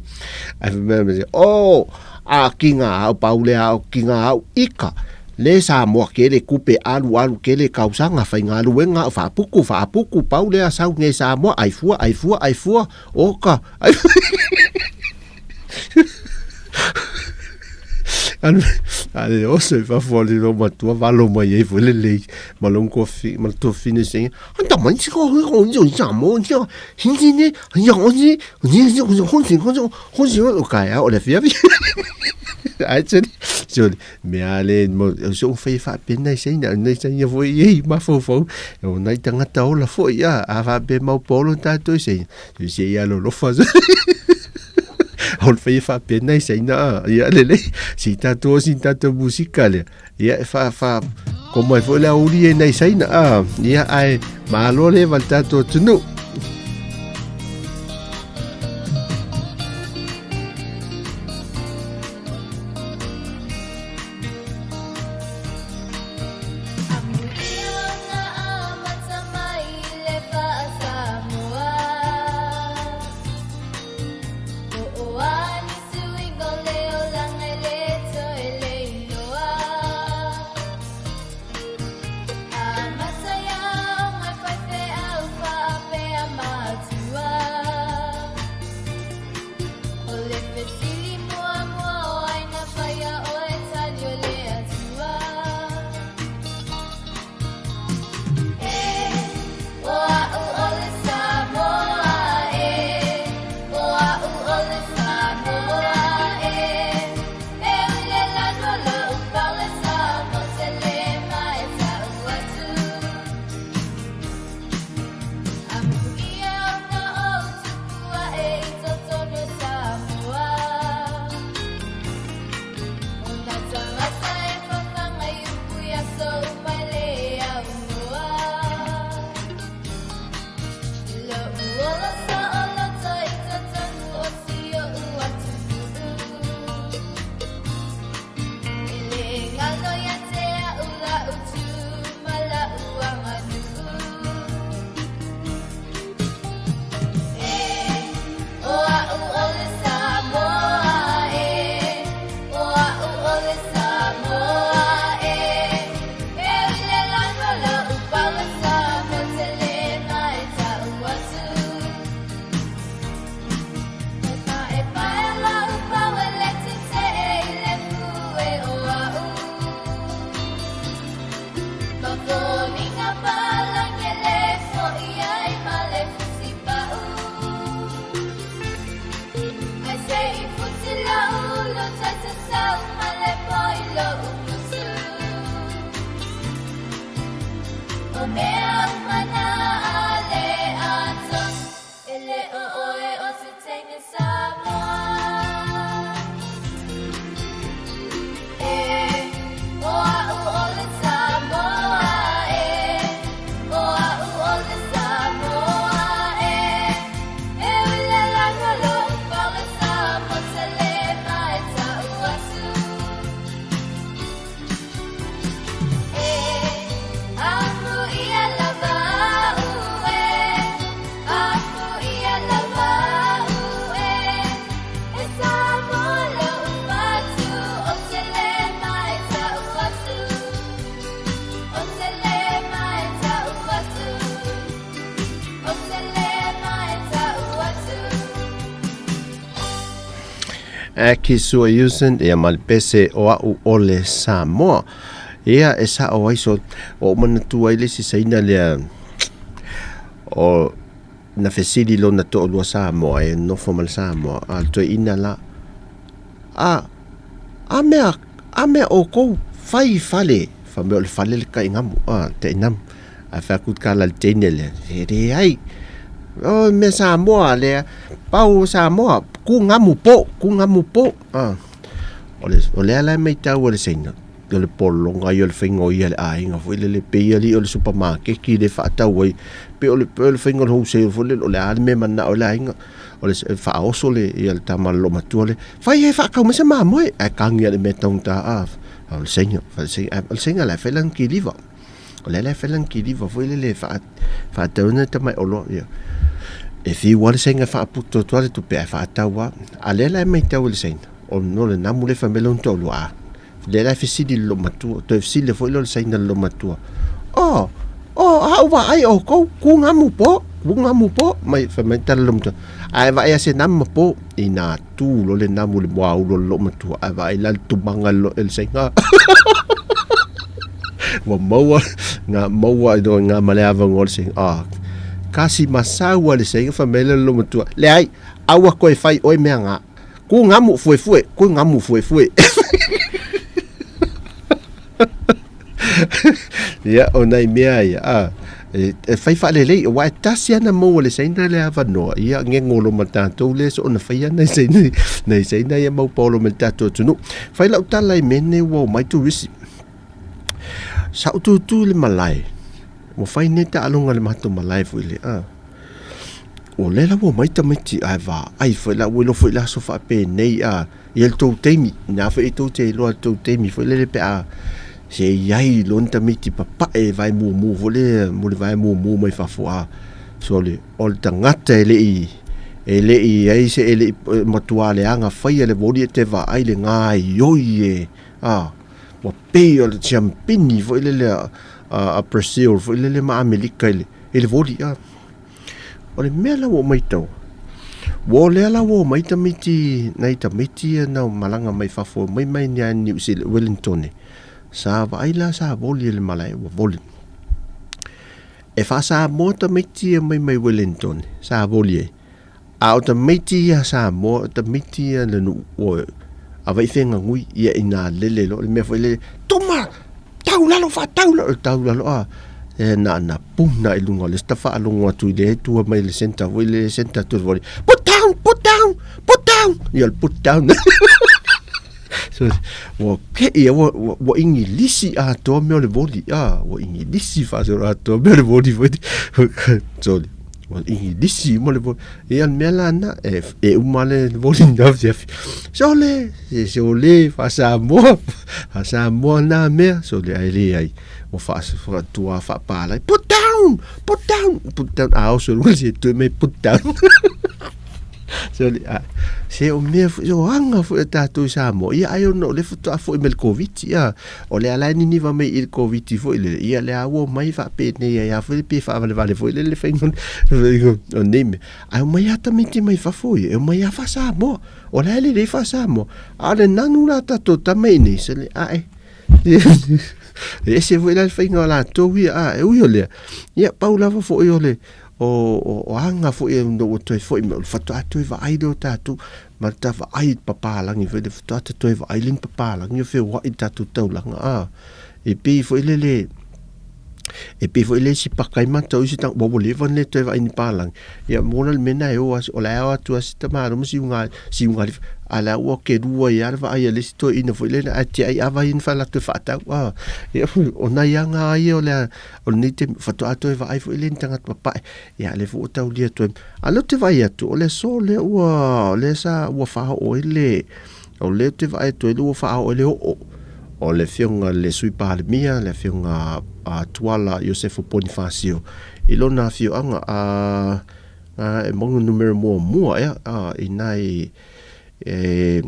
Speaker 4: Ae fai mai le Oh, a kinga au pau le au kinga au ika. Le Samoa kele kupe alu alu kele kausaga faigaluega au faapuku faapuku pau lea sau nei Samoa ai fua ai fua ai fua oka ai A le oso i fafo o le matua valo mai ai foi lelei ma lou kofi ma le tofine se anta mai si ko ho jo sa mo jo hin si ne ya o si ni si ho ho si ho ho si o ka ya o le fia ai se so me a le mo so fai fa pe nei se na nei se ia foi ei ma fo fo o nai tangata ola foi a a fa pe mau polo tatou se se ia lo lo fa O le fai e faapena i saina a ia lelei si tatou si tatou musika lea ia e fa fa komo ai foi le aouli e nai saina a ia ae malo le va le tatou atunuu. Aki Sua Usen, ia ma le pese o a'u o le Samoa. Ia, e sa'o ai so, ua ou manatua ai le isi saina lea, o, na fesili lona to'alua Samoa e nofo ma le Samoa, a o le toeaina la, a, a mea, a mea outou fai fale, fai mai o le fale le tainamu, a, tainamu. Ae fai atu le tala i le teine lea, e leai, o mea Samoa lea, pau o Samoa, ku ngamu po, ku ngamu po. A, o le, o lea la e maitau e le Saina, o le pologa ia o le faiga o ia le aiga foi lele, pei alii o le supamakeki le faatau ai, pei o le, pei o le faiga o le wholesale foi lele, o le a le mea e manao ai le aiga, o le faaoso le, ia le tama loomatua lea, fai e faatau mai se mamoe, ae tagi lava i le mea taugata, a, o le Saina, o le Saina la e fai lana kiliva. O lea la e fai lana kiliva foi lele e faatau ai tamai oloa ia. E fiu lava le Saina e faaputu atu lava le tupe ae faatau lava. A lea la e maitau e le Saina, o le namu lea e fai mai lona toalua, a lea la e fesili i le loomatua, toe fesili foi lea o le Saina i le loomatua, Oh, oh, a ou vaai oukou, ku ngamu po, ku ngamu po, mai fai mai tala loomatua, ae vaai a se namu ma po, ina tu loa le namu i le muaulu o le loomatua, ae vaai la le tumaga e le Saina. Ua maua nga maua i nga ma le avanoa le Saina, ah, kasi masau a le Saina fai mai le loomatua, leai, aua koe fai oe mea nga, ku ngamu fuefue, ku ngamu fuefue. Ia, o nai mea ia, a, e, e whai whaalelei, o wae tasi ana maua le saina le avanoa, ia, nge ngolo ma tātou le so ona whai ana i saina, nei saina ia mau paolo me le tātou atunu. Whai lau tala i mene ua o mai turisi. Sa u tūtū le malae, ua whai nei ta alonga le matou malae foi le, a. O le la ua mai tamaiti, ai va, ai foi la ua ilo foi le aso whaapenei, a, Ia le tou taimi, ina foi e tou te iloa le tou taimi foi lele pe a se i ai loa ni tamaiti papae e vae mumu foi lea mo le vae mumu mai fafo a so le o le tagata e le i e le i ai se e le i matua leaga faia le voli e te vaai le gaoioi e a ua pei o le siampini foi lele a a Brazil foi lele ma Amelika i le i le voli a. O le mea la ua ou matau, ua o lea la ua omai tamaiti, nai tamaiti ia na malaga mai fafo mai mai ni a New Zealand, Wellington e. Sa vaai la sa voli e le malae ua voli. E faa-Samoa tamaiti ia mai mai Wellington, sa voli ai. A o tamaiti ia Samoa, o tamaiti ia le nuu, ua avai fegagui ia ina lele loa le mea foi lele, tuma! Tau lalo faatau lalo, tau lalo a e na na puna i luga o le isi faalogo atu i le tua mai le centre foi le centre atu le put down, put down, put down, ia le put down. So, ua kei ua, ua, ua ingilisi atoa mea o le voli. Ah, ua ingilisi faasolo atoa mea o le voli foi. Sorry. Ua ingilisi uma le voli. Ia le mea la na, e, e uma le voli na afiafi. Sole, se sole, faa-Samoa, faa-Samoa na mea. Sole, ai le ai. Ua faa, tua faapalai. Put down, put down, put down. A oso luga se tue mai put down. Sole, a, se o mea foi, o aga foi a tātou i Samoa. Ia ai ona o le faatoa foi mai le Koviti, ia. O le ala e niniva mai i le Koviti foi lele, ia le a ua omai faapenei ai a foi le pe faavalevale foi lele le faiga o nei mea. Ae omai lava tamaiti mai fafo ia, e omai lava faa-Samoa. O la e lelei faa-Samoa. A o le nanu la tātou tama i nei, sole, ae, e ese foi la le faiga o latou ia, a, e ui o lea, ia, pau lava foi o le, o, o, o aga foi e ua toe foi mai, o le faatoa toe vaai lea o tatou, ma le ta vaai i le papalagi foi le faatoa ta toe vaai lea i ni papalagi o feoai i le tatou taulaga, a, e pei foi lele, e pei foi le isi paka ai matou isi tau, ua leva ona le toe vaai ni palagi, ia mo la le mea lena e o o la e ao atu lava si tamaloa ma si uga, si uga a la ua kelua ai lava le vaai a le isi toeaina foi lele ae tiai ava ia na alu atu e faatau, a, ia o nai aga lava ia o le o lenei taimi, faatoa toe vaai foi lea i ni tagata papae, ia o lea foi ua taulia atu ai. A o lea ou te vaai atu, o le aso lea ua, lea sa ua faaoo ai le, o lea ou te vaai atu ai lea ua faaoo ai le oo o le Afioga i le Sui Palemia, le Afioga a Tuala Iosefo Ponifasio i lona afioaga a, a e maua numera muamua ea, a, i nai e,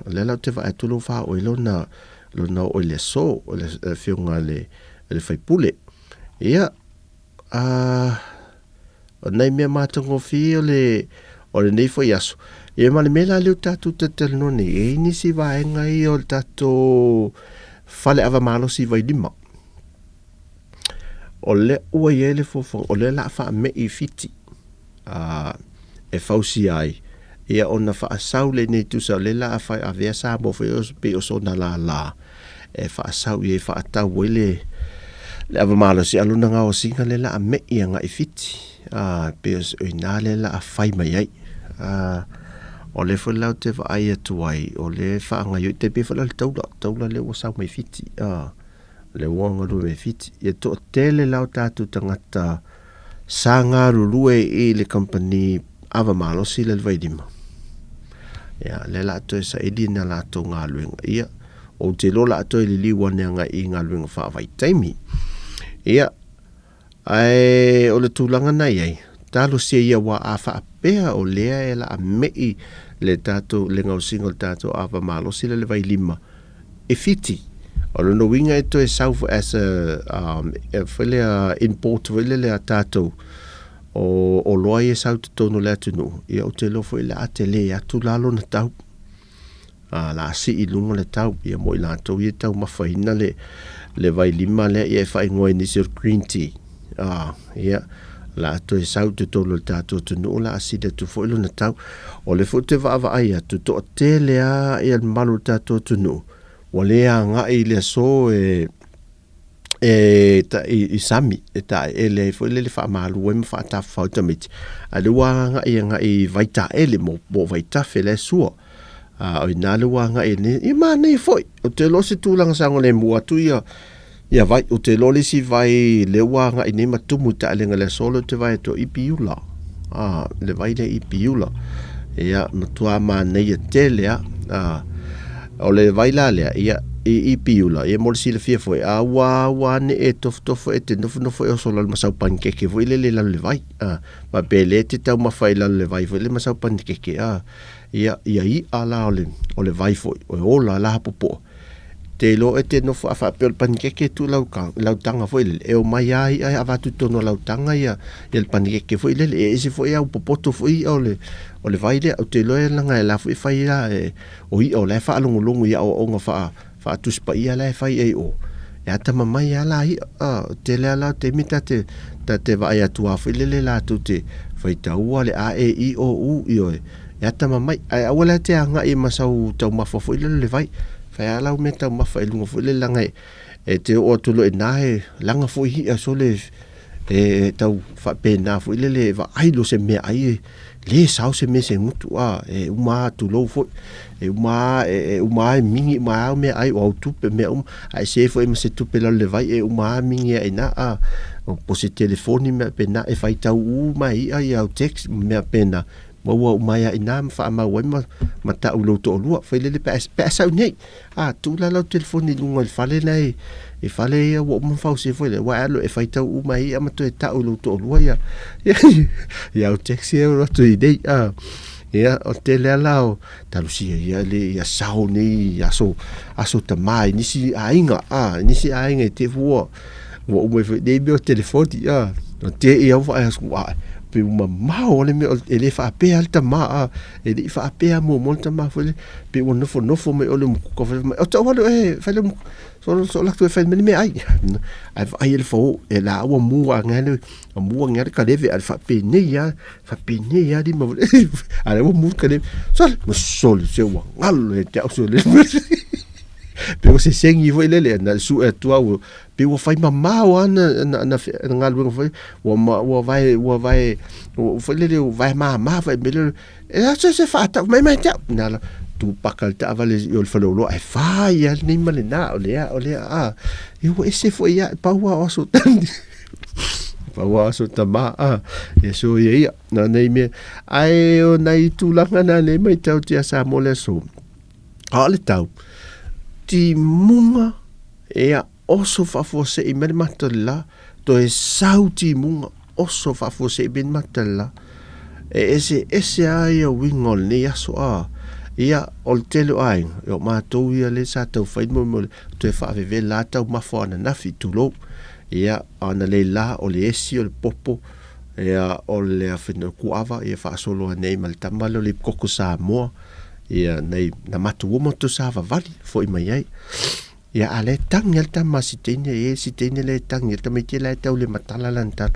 Speaker 4: o lea la ou te vaai atu lea ua faaoo ai lona, lona oo i le aso o le Afioga i le, le sui usufono. Ia, a, o nai mea matagofie o le, O lenei foi aso, ia ma le mea la lea ua tatou talatalanoa nei, e i ai nisi vaega ia o le tatou fale ava malosi i Vailima. O lea ua i ai le fuafuaga, o lea o le a faamei i Fiti a, e fausia ai, ia ona faasau lea nei tusa o lea o le a fai avea Samoa foi o pei o sona lala e faasau i ai faatau ai le le ava malosi a o lona gaosiga lea o le a mei agai i Fiti a, pei o i ina lea o le a fai mai ai. A, o lea foi la ou te vaai atu ai, o lea e faagaoioi, tai pei foi la o le taula, taula lea ua sau mai Fiti a. Le ua galue mai Fiti. Ia toatele la o tatou tagata sa galulue i le kamupani ava malosi lea i le Vailima. Ia, lea la toe saili na latou galuega. Ia, ou te iloa la toe liliu ane agai i galuega faavaitaimi. Ia, ae o le tulaga na i ai, talosia ia aua a faapea o lea e la mei le tatou, le gaosiga o le tatou ava malosi lea i le Vailima, e Fiti. O lona uiga e toe sau foi as a um, foi lea import foi lele a tatou o oloa ia e sau i totonu o le atunuu, ia ou te iloa foi o le a tele atu la lona tau. A, la sii i luga le tau, ia mo i latou ia e taumafaina le, le vailima lea, ia e faaigoa e nisi o le green tea. A, ia, la a toe sau i totonu o le tatou atunuu, la a sili atu foi lona tau. O lea foi ou te vaavaai atu, toatele lava ia le mamalu o le tatou atunuu, ua le agai i le aso e, e ta, i, i sami, e taeele ai foi lele faamalu ai ma faatafafao ai tamaiti, a o lea ua agai agai i vaitaele mo, mo vaitafe la e sua. A, o i ina lea ua agai nei, ia manaia foi, ou te iloa o se tulaga saogalemu atu ia, ia vai, ou te iloa le isi vai lea ua agai nei ma tumu i taelega i le aso lea ou te vaai atu i Piula. A, le vai lea i Piula. Ia, matua manaia tele lava. A, o le vai la lea, ia, i, i Piula, ia mo le silafia foi, a ua, ua ane e tofotofo e te nofonofo e oso lalo ma sau panikeke foi lele i lalo i le vai. A, faapea lea e te taumafa i lalo i le vai foi lele ma sau panikeke, a, ia, ia i'a la o le, o le vai foi, e ola la hapopo'a. Te iloa e te nofo a faapea o le panikeke e tuu lau, lau taga foi lele, e omai lava i'a e avatu i totonu o lau taga ia, ia le panikeke foi lele. E ese foi au popoto foi i'a o le, o le vai lea. Ou te iloa e leaga e la foi e fai la e, o i'a o la e faalogologo i aoaoga faa, faa-Tusi Paia la e fai ai o. E atamamai lava la i'a. A, o tele lava la o taimi ta te, ta te vaai atu lava foi lele latou te faitaua le a, e, i, o, u, ioe. E atamamai, ae aua la e te agai ma sau taumafa foi lele le vai. Fai lava lau mea taumafa i luga foi lele leaga e te oo atu loa i ina e laga foi i'a sole e tau faapena foi lele e vaai loa se meaai e le sao se mea se gutu a e uma lava tulou foi. E uma lava e uma lava e mingi uma lava au meaai o au tupe mea uma ae se foi ma se tupe i lalo le vai e uma lava mingi ai i ina a po o se telefoni ma mea faapena e faitau uma e i'a au text ma mea faapena. Maua uma ai a ina ma faamau ai ma, ma tau i lou toalua. Fai lele pe a, pe a sau nei. A, tuu la lau telefoni i luga i le fale la i, i fale ia ua uma ona fausia foi lea. Ua e alu e faitau uma ai ia ma toe tau i lou toalua ia, ia, ia au taxi e alu atu i nei. A, ia, o le tele lava la o talosia ia le, ia sao nei i aso, aso tama i nisi aiga, a, i nisi aiga i te ua, Ua uma ifo i nei mea o telefoni, a. O te i au vaai atu, a, pe ua mamao le mea, e le faapea le tama, a, e le i faapea muamua le tama foi lea, pe ua nofonofo mai o le umukuka foi mai, o tau alu e fai le umukuka, so, so la tu e fai mai le meaai. Ae vaai e le fao, e la ua mua anga le, mua anga le kaleve, a le faapenei lava, faapenei lava lima, a lea ua mu le kaleve, sole, ma sole, se ua galo ia te au sole. Pe ua sesengi foi lele, na sue atu au, pe ua fai mamao lava na, na, na, na galuega foi, ua, ma, ua vae, ua vae, ua foi lele, ua vae māmā foi me lele, e a se se faatau mai mai te au. Nā la, tu paka le taavale i o le faleoloa, e fai lava lenei ma lenā, o lea, o lea, a, e ua ese foi ia, pau lava o aso tani. Pau lava o aso tamā, a, e so ia ia, nā nei mea. Ae o nai tulaga nā nei maitau tia Samoa le aso, A o le tau, timuga ea oso faafuasei mai le mata o le la, toe sau timuga oso faafuasei mai le mata o le la. E eseese lava ia uiga o lenei aso a. Ia, o le tele o aiga, ia o matou ia lea sa tau fai mo le toe faavevela lava taumafa o ananafi, tulou. Ia, o analeila, o le esi, o le popo. Ia, o le afina kuava ia faasolo nei ma le tama lea o le koko Samoa. Ia, nei, na matou o matou savavali, fo'i mai ai. Ia, a lea e tagi lava le tama a si teine, e si teine lea e tagi ai le tamaiti la e tau le matala lana tala.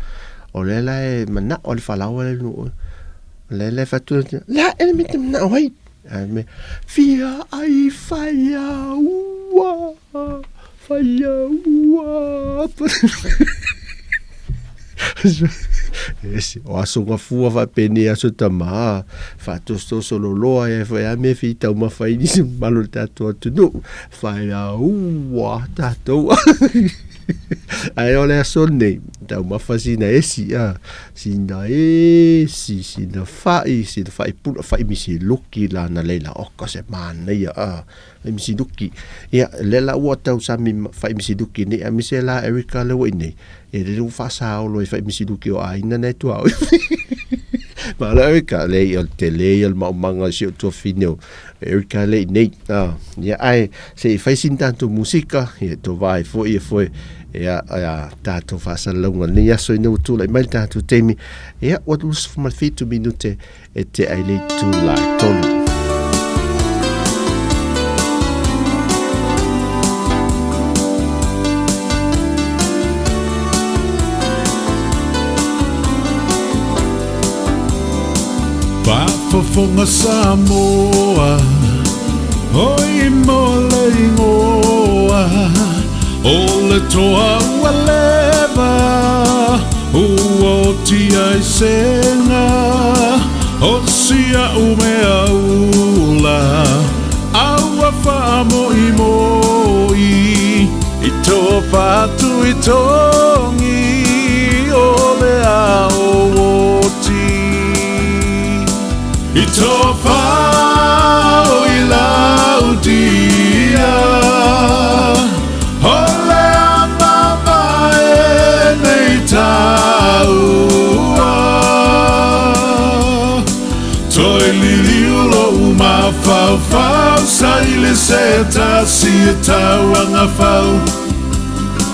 Speaker 4: O lea la e mana'o le falaoa lea i luga o oe. O lea la e fai atu, la e le mea e te mana'o ai. Ae mea, fia ai faia ua, faia ua. Ese, o aso gafua faapenei aso tama, faatosotoso loloa e foi a mea fi taumafa ai nisi mamalu o le tatou atunuu. Faia ua tatou. Ae o le aso lenei, taumafa sina esi, a, sina esi, sina fa'i, sina fa'i pula, fa'i misiluki la na leila oka se manaia, a, fa'i misiluki. Ia, lea la ua tau sami fa'i misiluki nei, aemaise la Erica lea ua i inei, E lele ua faasaolo ai faimisiluki o aiga na e tuaoi. Malo Erica, leai o le tele ia o le maumaga o si ou tuafafine o Erica lea i nei. Ah, ia ae se i fai sina tatou musika, ia to vaai foi ia foe ia ia tatou faasalalauga lenei aso ina ua tulai mai le tatou taimi. Ia ua 27 minute e tea i le itula e tolu.
Speaker 7: Faafofoga Samoa, oi mo le igoa o le toa ua leva ua oti ai sega o si a'u mea ula a ua faamoimoi i to fatu i togi o le ao oti i to fao i laudia o le a mamae nei taua. Toe liliu lou mafaufau sa i le se tasi e tauagafau.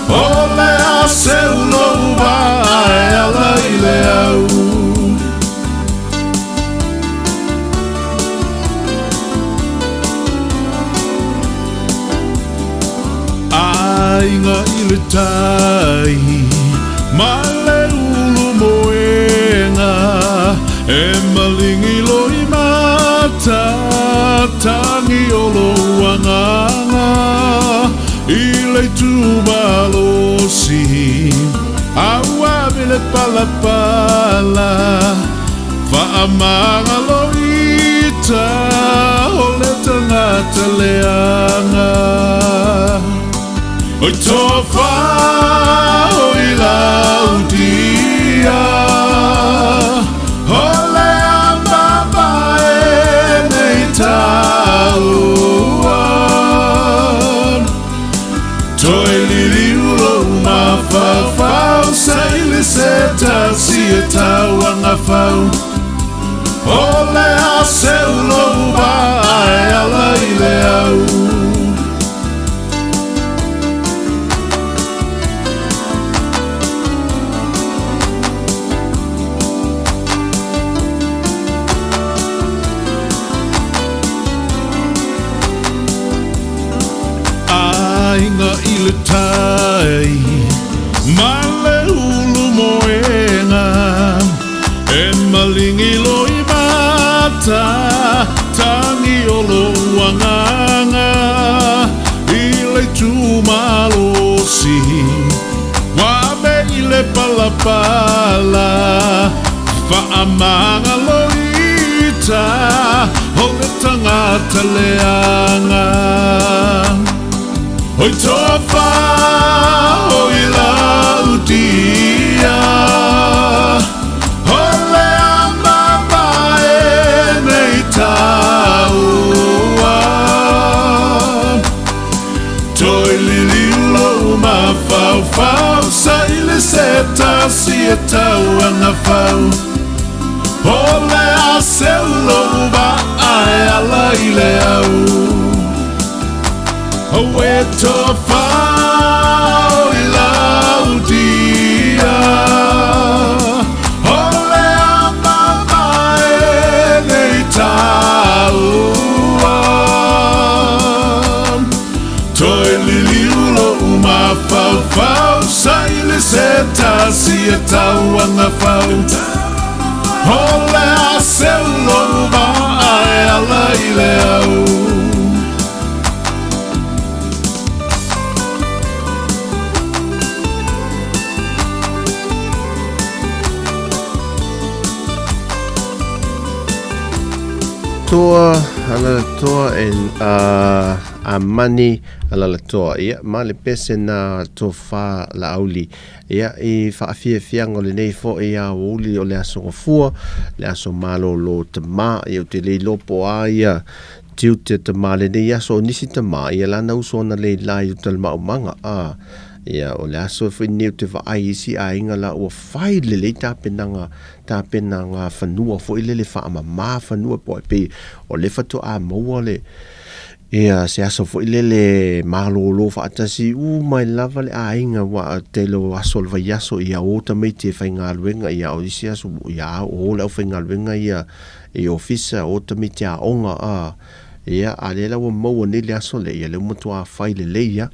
Speaker 7: O le a seu lou vaa e ala i le au. Aiga i le tai ma le ulu moega e malingi loi mata tangi o lou agaga i le itumalosi a ua ave le palapala faamagalo ita o le tagata leaga. Oi tofa oi laudia o le a mamae nei taua. Toe liliu lou mafaufau sa i le se tasi e tauagafau. O le a seu lou vaa e ala i le au. Aiga i le tai ma le ulu moega e malingi loi mata tangi o lou agaga i le itumalosi ua ave i le palapala faamagalo ita o le tagata leaga. Oi tofa oi laudia o le a mamae nei taua. Toe liliu lou mafaufau sa i le se tasi e tauagafau. O le a seu lou vaa e ala i le au. E tofa oi laudia o O le a seu lou vaa e ala i le au.
Speaker 4: Toa, Alalatoa and uh, Amani Alalatoa. Ia, ma le pese na tofa Laauli. Ia, i faafiafiaga o lenei foʻi aoauli o le Aso Gafua, le aso malōlō tamā, ia ou te le iloa po o a ia tiute o tamā lenei aso, o nisi tamā, ia lana uso ana leilā i uta le maaumaga, ā, ia, o le aso foi lenei ou te vaai i isi aiga la ua fai lelei tapenaga, tapena ngā fanua foi lele faamamā fanua po e pei o le faatoa maua le, Ia, se aso foi lele malōlō faatasi uma ai lava le aiga aua o le tele o aso o le vaiaso ia o tamaiti e faigaluega ia o isi aso ia o le aufaigaluega ia i ofisa o tamaiti aoga a ia a lea la ua maua nei le aso lea ia lea ua matua fai lelei a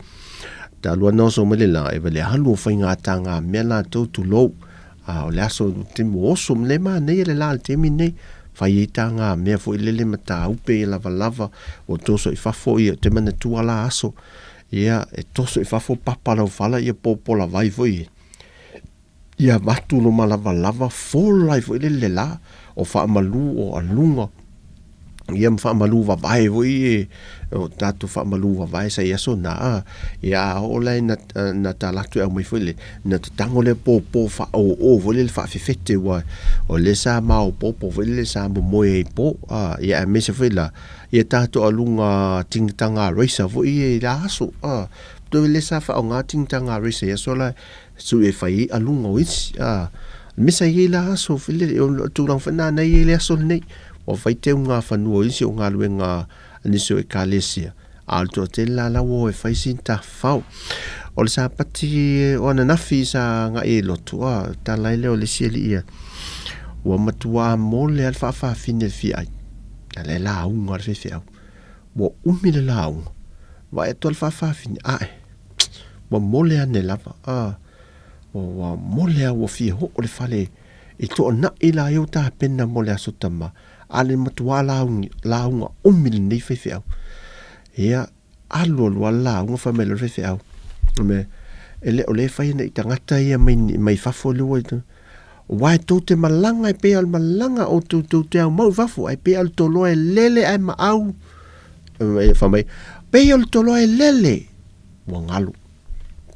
Speaker 4: talu ana oso mai le la e le alu o faigata mea latou tulou. A o le aso taimi ua oso le manaia le la i le taimi lenei, fai ai ta ngā mea foi lele mataupe ia lavalava, ua toso i fafo ia, ou te manatua la aso, ia e toso i fafo papa lau fala ia popola vai foi e, ia avatu lo malavalava fola ai foi lele le la, o faamalu o aluga. Ia ma faamalu vavae foi e o tatou faamalu vavae sa i aso na a ia a oo la ina na tala atu e aumai foi le na tatago lea pōpō faaōō foi lele faafefete ua o lea sa maopoopo foi lele sa momoe ai pō a ia aemaise foi la ia tatou aluga tigitaga racer foi ia i la aso a toe lea sa faaaoga tigitaga racer i aso la sui e fai ai aluga o isi a le mea sa i ai la aso foi lele o le tulaga foi lena na i ai le aso lenei. Ua fai teuga fanua o isi o galuega a nisi o Ekalesia, a o le toatele la la ua o e fai sina tafafao. O le Sapati o ananafi sa agai ai i lotu, a tala ai lea o le isi alii ia, ua matuā mole lava le faafafine i le fia ai, a o la e lauga le faifeau. Ua umi le lauga, vaai atu lava le faafafine, ae, ua mole ane lava, a, ua mole lava ua fia oo le fale I toanai la ia o tapena mo le Aso Tama, a le matuā lauga, lauga umi lenei faifeau. Ia, alu alu lava le lauga fai mai loa le faifeau, me, e le o le fai ana i tagata ia mai, mai fafo le ua i Aua e tou te malaga e pei o le malaga o tou tou te aumau i fafo, ae pei o le toloa e lele ae maau. Fai mai, pei o le toloa e lele. Ua galo.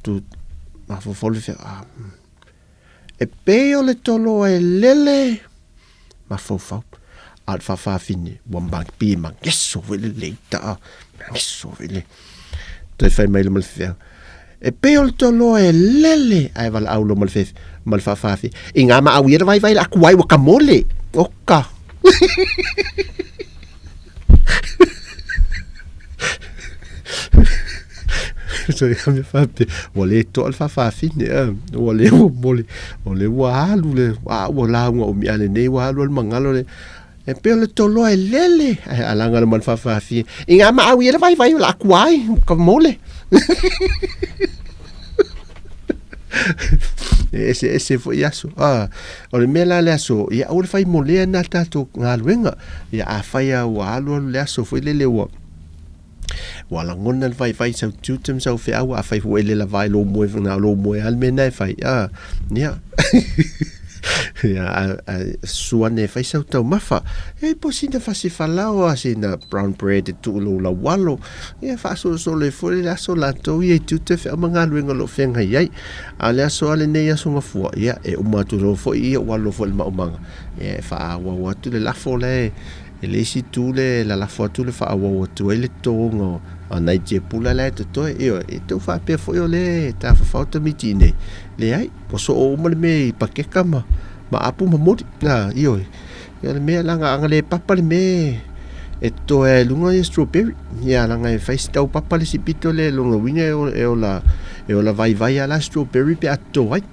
Speaker 4: Tu, mafaufau le faifeau, ah, E pei o le toloa e lele mafaufau, a o le faafafine ua mapi mageso foi le leita a mageso foi le toe fai mai loa ma le feau. E pei o le toloa e lele ae valaau loa ma le fefe ma le faafafine i ngā maau ia le vaivai le aku ai ua ka mole. Oka. So ia mea faapea, ua le toa le faafafine, ua le ua mole, o le ua alu le, a ua lauga umi a lenei ua alu alu magalo le, e pei o le toloa e lele, ae alaga le ma le faafafine, i ngā maau ia le vaivai o la aku ai, ka mole. E eseese foi aso. Ah, o le mea la le aso, ia aua le fai molea nā tātou galuega. Ia afai a ua alualu le aso foi lele ua ua lagona le vaivai sau tiute ma sau feau, afai foi ua e le lava ai lou moe, na o lou moe lava le mea lena e fai. Ah, ia. Ia, a, a, susu ane e fai sau taumafa. E po sina fasi falaoa, sina brown bread e tuu lou laualo. Ia faasolosolo ai foi le aso latou ia i tiute feau ma galuega o lo o feagai ai. A o le aso a lenei aso Gafua, ia e uma atu loa foi ia ua alu loa foi i le maumaga, ia e faaauau atu le lafo la e le isi itu le lalafo atu le faaauau atu ai le totoga o nai tiapula la e totoe. Ioe, e tau faapea foi o lea e tafafao tamaiti i inei. Leai, ua soo uma le mea i pakeka ma ma apu ma moli. A, ioe. Ia o le mea leaga ana le papa le mea e totoe ai i luga ia strawberry. Ia leaga e fai si tau papa le isi pito lea lona uiga e ola e ola e ola vaivai lava la strawberry pe a toto ai.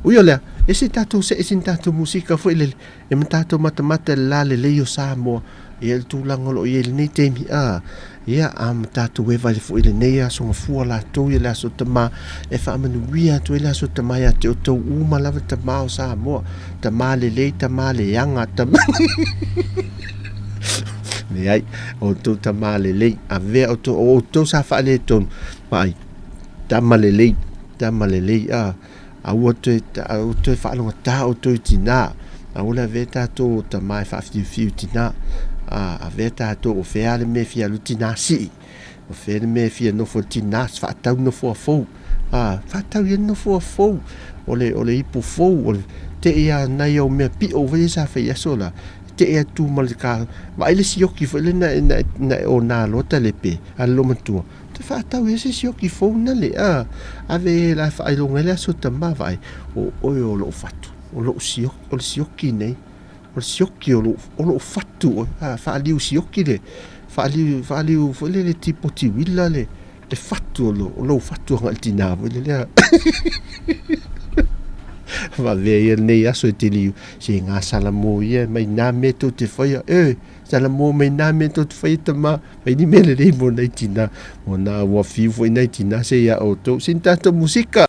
Speaker 4: Ui o lea, e se tatou see sina tatou musika foi lele e ma tatou matamata i le la lelei o Samoa. Ia le tulaga o lo o i ai i lenei taimi, a, ia, a ma tatou eva ai foi i lenei aso gafua latou ia le aso tama e faamanuia atu ai le aso tama ia te outou uma lava tama o Samoa, tama lelei, tama leaga, tama leai, outou tama lelei, avea outou, o outou sa faaletonu, vaai, tama lelei, tama lelei, a, Aua toe, aua toe faalogata outou i tinā. Aua le avea tatou o tama e faafiufiu i tinā. A, avea tatou o fea le mea e fia alu tinā sii. O fea le mea e fia nofo i tinā, faatau nofoa fou. A, faatau ia nofoa fou. O le, o le ipu fou, o le tee a nai au mea pio foi sa fai aso la. Tee atu ma le ka, vaai le sioki foi le na, na, na o nā loa talepe a le loomatua. Te faatau ia se sioki fou na le a ave e la faailoga ai le aso tama vaai o oe o lou fatu o lou sioki o le sioki nei o le sioki o lou o lou fatu oe a faaliu sioki le faaliu faaliu foi le le tipoti uila le le fatu o lou o lou fatu agai i le tina foi lele a Vavea ia lenei aso e te liu se gasala mo ia mai nā mea tou te faia e Salamo mai nā mea tou te whai e tama, whai ni mea lelei mo nai tina, mo nā ua fiu foi nai tina se ia outou, sin tātou musika.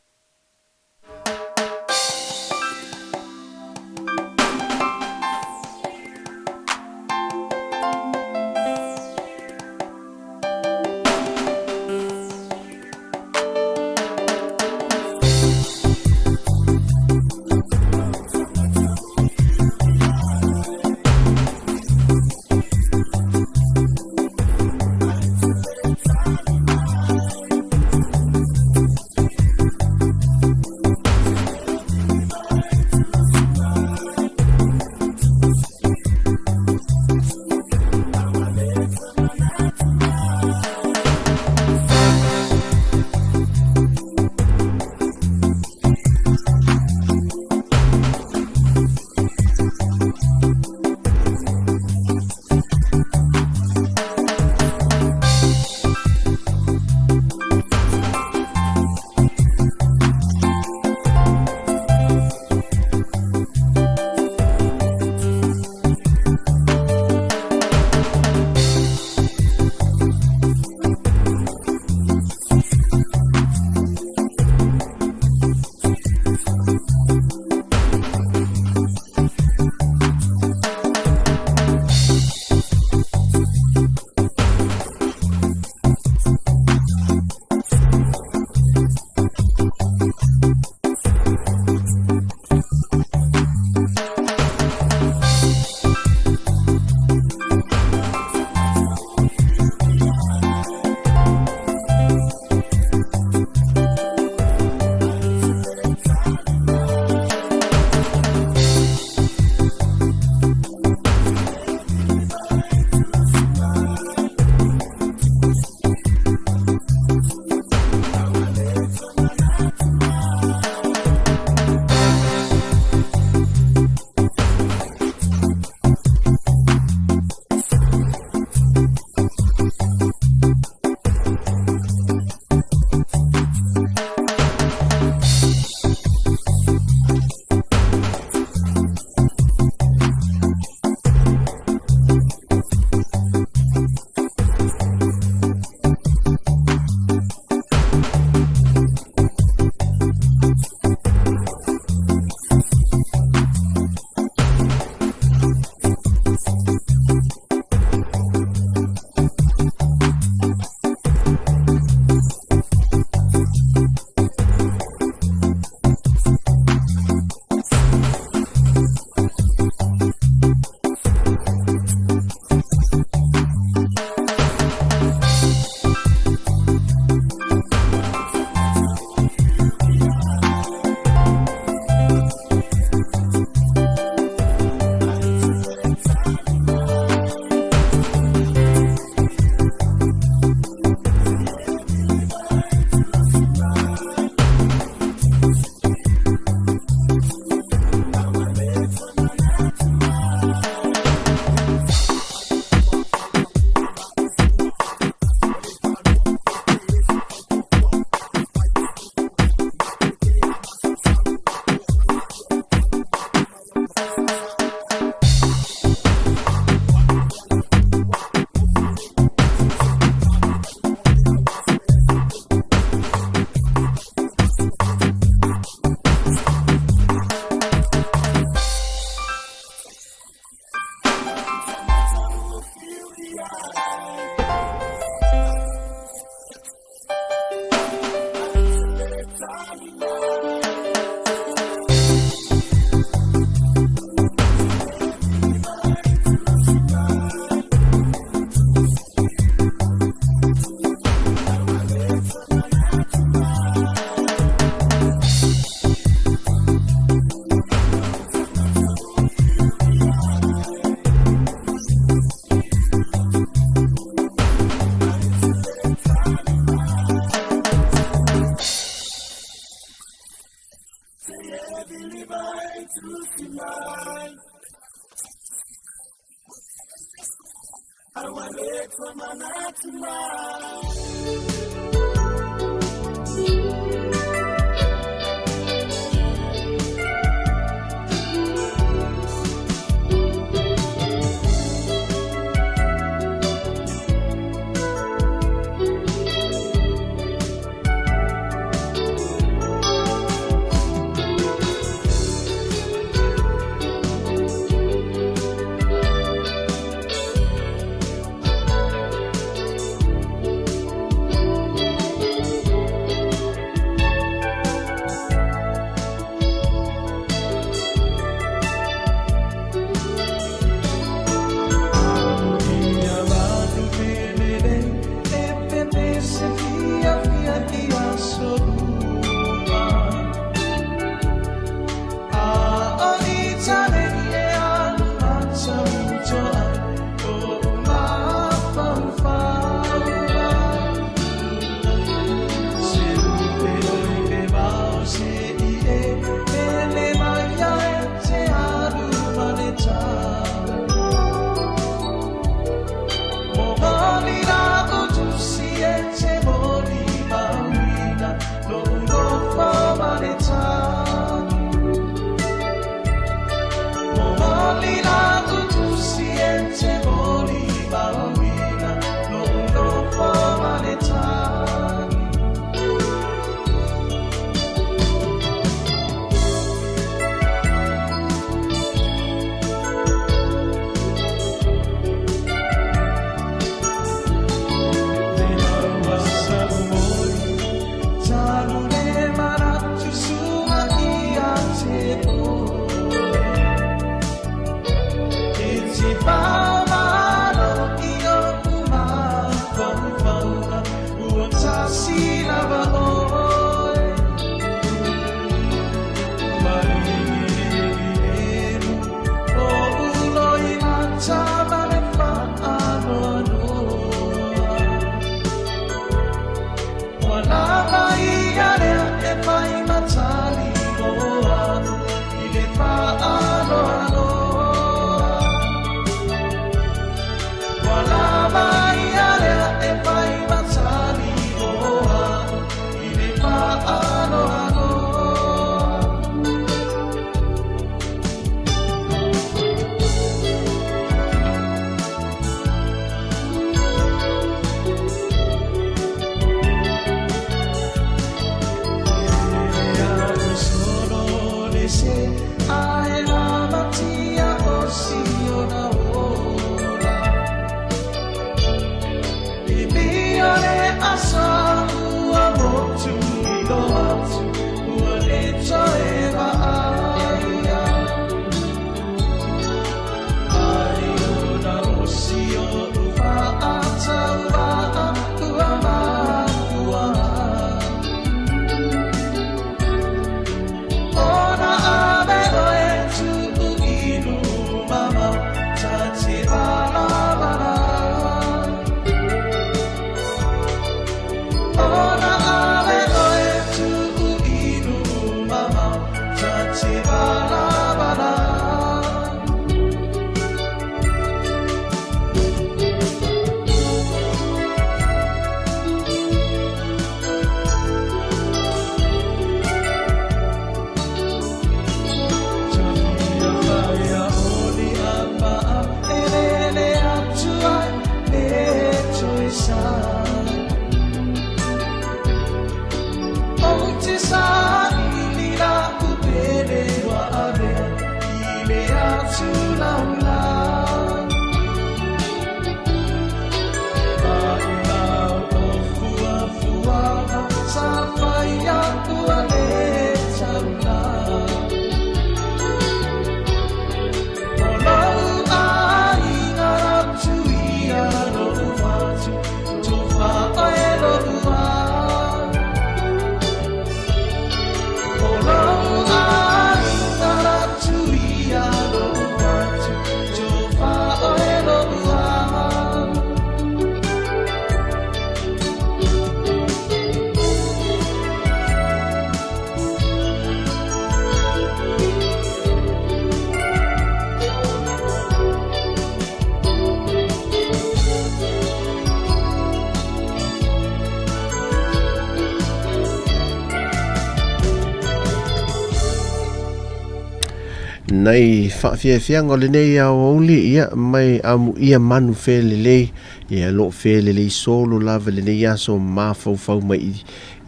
Speaker 4: Nai faafiafiaga o lenei aoauli, ia, mai amuia manu felelei, ia, o lo o felelei solo lava i lenei aso mafaufau mai i,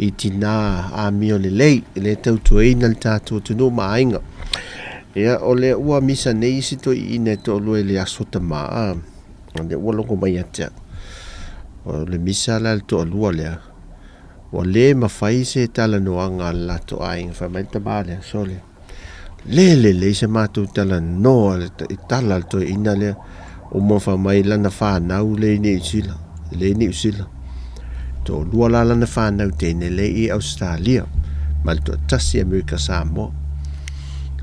Speaker 4: i tinā amio lelei, e le tautuaina le tatou atunuu ma aiga. Ia, o lea ua misa nei isi toeaiina e toalua i le aso tama, a, o lea ua logo mai ia te au. O le misa la le toalua lea, ua le mafai se talanoaga a le latou aiga, fai mai le tama lea, sole, Le lelei se matou talanoa i tala a le toeaina lea uma fai mai lana fanau lea i Niu Sila, lea i Niu Sila. Toalua la lana fanau teine lea i Ausetalia ma le toatasi i Amerika Samoa.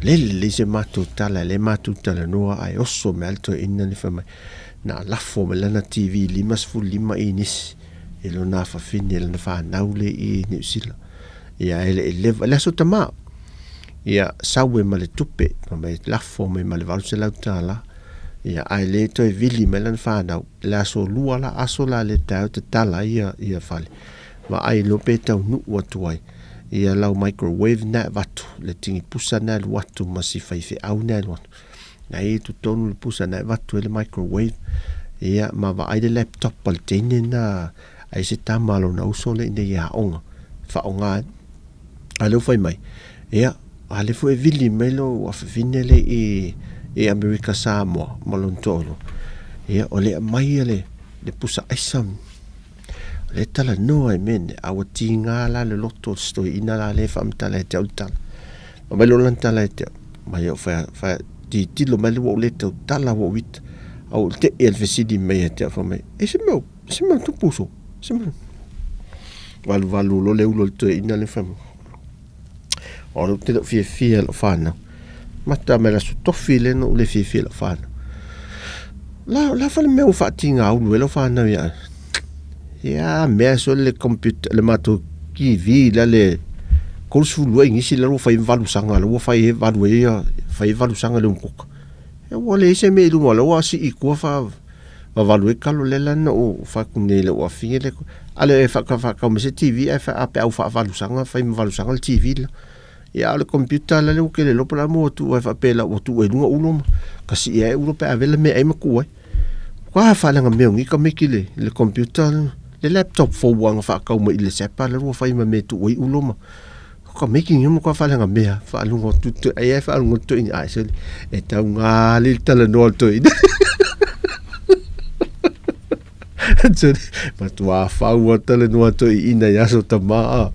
Speaker 4: Le lelei se matou tala lea matou talanoa ae oso mai lava le toeaina lea fai mai na lafo mai lana TV 55 inisi i lona afafine lana fanau lea i Niu Sila. Ia e le i leva, le aso tama. Ia sau e ma le tupe, fai mai lafo mai ma le $800. Ia ae le toe vili mai lana fanau. Le aso lua la, aso la le taeao tatala ai ia, ia fale. Vaai loa pe taunuu atu ai. Ia lau microwave na e avatu, le tini pusa na e alu atu ma si faifeau na e alu atu. Na i totonu le pusa na e avatu ai le microwave. Ia ma vaai le laptop a le teine na ai se tama a lona uso lea ina ia aoga, faaaoga ai. A lea ua fai mai, ia, a lea foi e vili mai lou afafine lea i, i Amerika Samoa ma lona toalua, ia, o lea aumai ia le, le pusa aisa, o lea e talanoa i mea nei, a ua tiga la le loto o si toeaina la lea e faamatala ia te au le tala. Aumai loa lana tala ia te au, mai au fai, fai, tilotilo mai lea ua ou le tautala ua ou ita, a ua ou tei lava i le fesili mai ia te au, fai mai, e se mea Se mea tupu so. Se mea. Valuvalu loa le ulo o le toeaina lea fai mai. O lea ou te le o fiafia i lau fanau. Mata mai le aso tofi lea na ou le fiafia i lau fanau. La, la fa le mea ua faatigaulu ai lau fanau ia oe. Ia mea sole le computer, le matou TV la le 32 inisi la ua fai valusaga, la ua fai ai valu ai ia, fai ai valusaga i le umukuka. Ia ua leai se mea i luga, la ua sii i tua fa Vavalu ai kalo lea la na ou fai atu nei i lou afine lea a le faatau mai se TV ae a pe a ua faavalusaga fai ma valusaga le TV la. Ia a o le computer la lea ua tele iloa po o le a mea ua tuu ai faapea la ua tuu ai i luga ulo ma ka sii ai ulo pe a vela meaai ma tuu ai. Ua faaleaga mea o nei tamaiti le le computer le laptop fou lava na faatau mai i le Sapa la ua fai ma mea e tuu ai ulo ma Ka making ia matua faaleaga mea faalogo atu toe ai ai faalogo atu toeaina ai sole e tauga le talanoa le toeaina sole matua fau a talanoa toeaina i aso tama a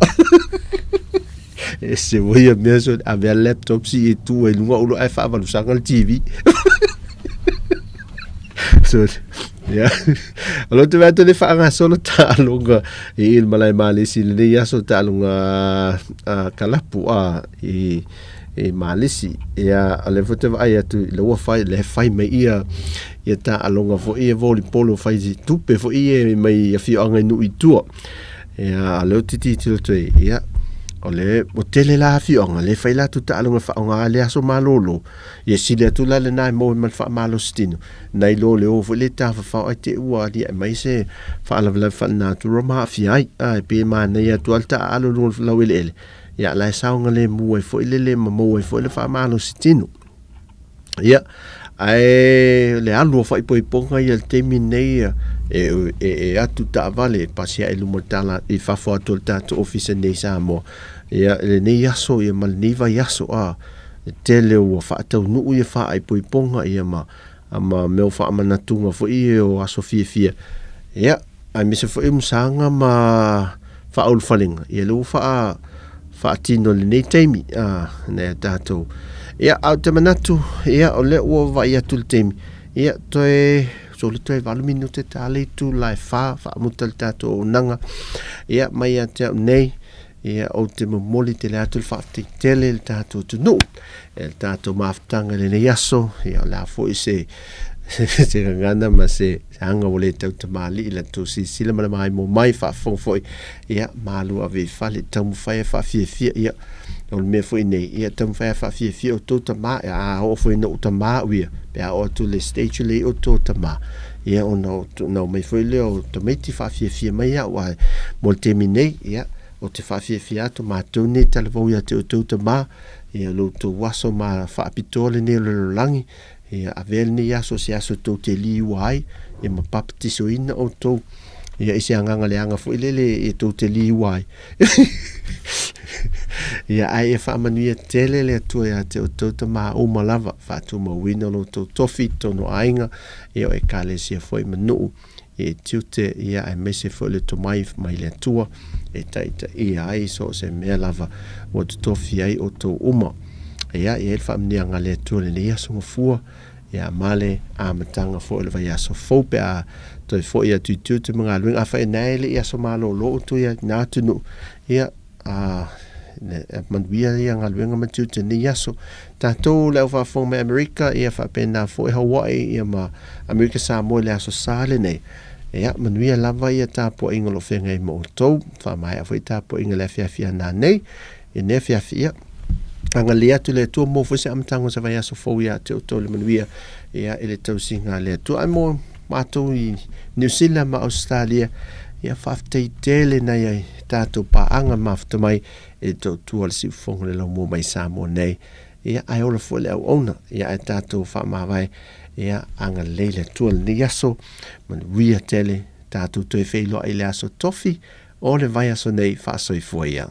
Speaker 4: ese foi ia mea sole ave a laptop si e tuu ai luga ulo ae faavalusaga le TV sole ia o lo te vaai le faagasolo taaloga i le malae Malesi i lenei aso taaloga kalapu a i i Malesi ia o lea foi te vaai atu i le ua fai le fai mai ia ia taaloga foi ia volleyball ua fai tupe foi ia mai afioaga i nuu i tua ia o lea ou te tilotilo atu ai ia o le ua tele la afioaga lea e fai latou taaloga e faaaoga le aso malolo Ia sili atu la lena e maua ai ma le faamalositino, nai lo le o foi le tafafao ae te i ua aliae mai se faalavelave faalenatura ma aafia ai. A e pei e manaia atu lava le taaalo i luga o le laueleele, ia la e saogalemu ai foi le le ma maua ai foi le faamalositino. Ia, ae le alu o faaipoipoga ia i le taimi lenei e, e, e atu taavale e pasi ae i luma o le tala i fafo atu o le tatou ofisa nei i Samoa. Ia, i lenei aso ia ma lenei vaiaso, a E tele ua faataunuu ia faaipoipoga ia ma ma mea o faamanatuga foi ia o aso fiafia, ia, aemaise foi o masaga ma faaulufalega, ia lea ua faa, faatino i lenei taimi, a, nai a tatou. Ia, ae ou te manatu, ia, o lea ua vaai atu i le taimi, ia, toe, sole toe 8 minute ta le itula e 4 faamuta le tatou auaunaga, ia, mai ia te au nei, Ia, ou te momoli tele atu le faafetai tele i le tatou atunuu, e le tatou mafutaga i lenei aso, ia o le a foi se se gagana ma se aga ua le tautamalii i la tou silasila ma le maimoa mai faafofoga foi, ia malu ave i fale, taumafai e faafiafia, ia o le mea foi nei, ia taumafai e faafiafia outou tama, ia a oo foi ina ou tama au ia, pe a oo atu i le stage lea i outou tama, ia ona na omai foi lea o tamaiti faafiafia mai au, ae mo le taimi nei, ia. Ou te faafiafia atu matou nei talavou ia te outou tama, ia lo outou aso ma faapitoa lenei o le lalolagi, ia avea lenei aso o se aso tou te liua ai, ia ma papatisoina outou, ia i se agaga leaga foi lele e tou te liua ai. Ia ae ia faamanuia tele le Atua ia te outou tama uma lava, faatumauina lo outou tofi i totonu o aiga, ia o ekalesia foi ma nuu, e tiute ia aemaise foi le tomai mai le Atua e taitaia ai so o se mea lava ua totofi ai outou uma. Ia, e i ai le faamanuiaga a le Atua i lenei aso gafua, ia ma le amataga foi o le vaiaso fou pe a toe foi atu i tiute ma galuega. Afai na e le i aso malolo outou ia na atunuu, ia, a manuia ia galuega ma tiute i lenei aso. Tatou le au faafofoga mai Amerika, ia faapena foi Hawaii ia ma Amerika Samoa i le aso Sa lenei. Ia, manuia lava ia tapuaiga o lo o feagai ma outou. Faamaea foi tapuaiga i le afiafi a nanei, i lenei afiafi, ia, agalelei atu le Atua mo foi se amataga o se vaiaso fou ia te outou le manuia, ia, i le tausiga a le Atua. Ae mo matou i Niu Sila ma Ausetalia, ia faafetai tele nai ai tatou paaga mafuta mai i le tautua o le siufofoga o le laumua mai Samoa nei. Ia, ae ola foi le auauna, ia ae tatou faamavae, ia agalelei le Atua i lenei aso, manuia tele, tatou toe feiloai i le aso tofi o le vaiaso nei, faasoifua ia.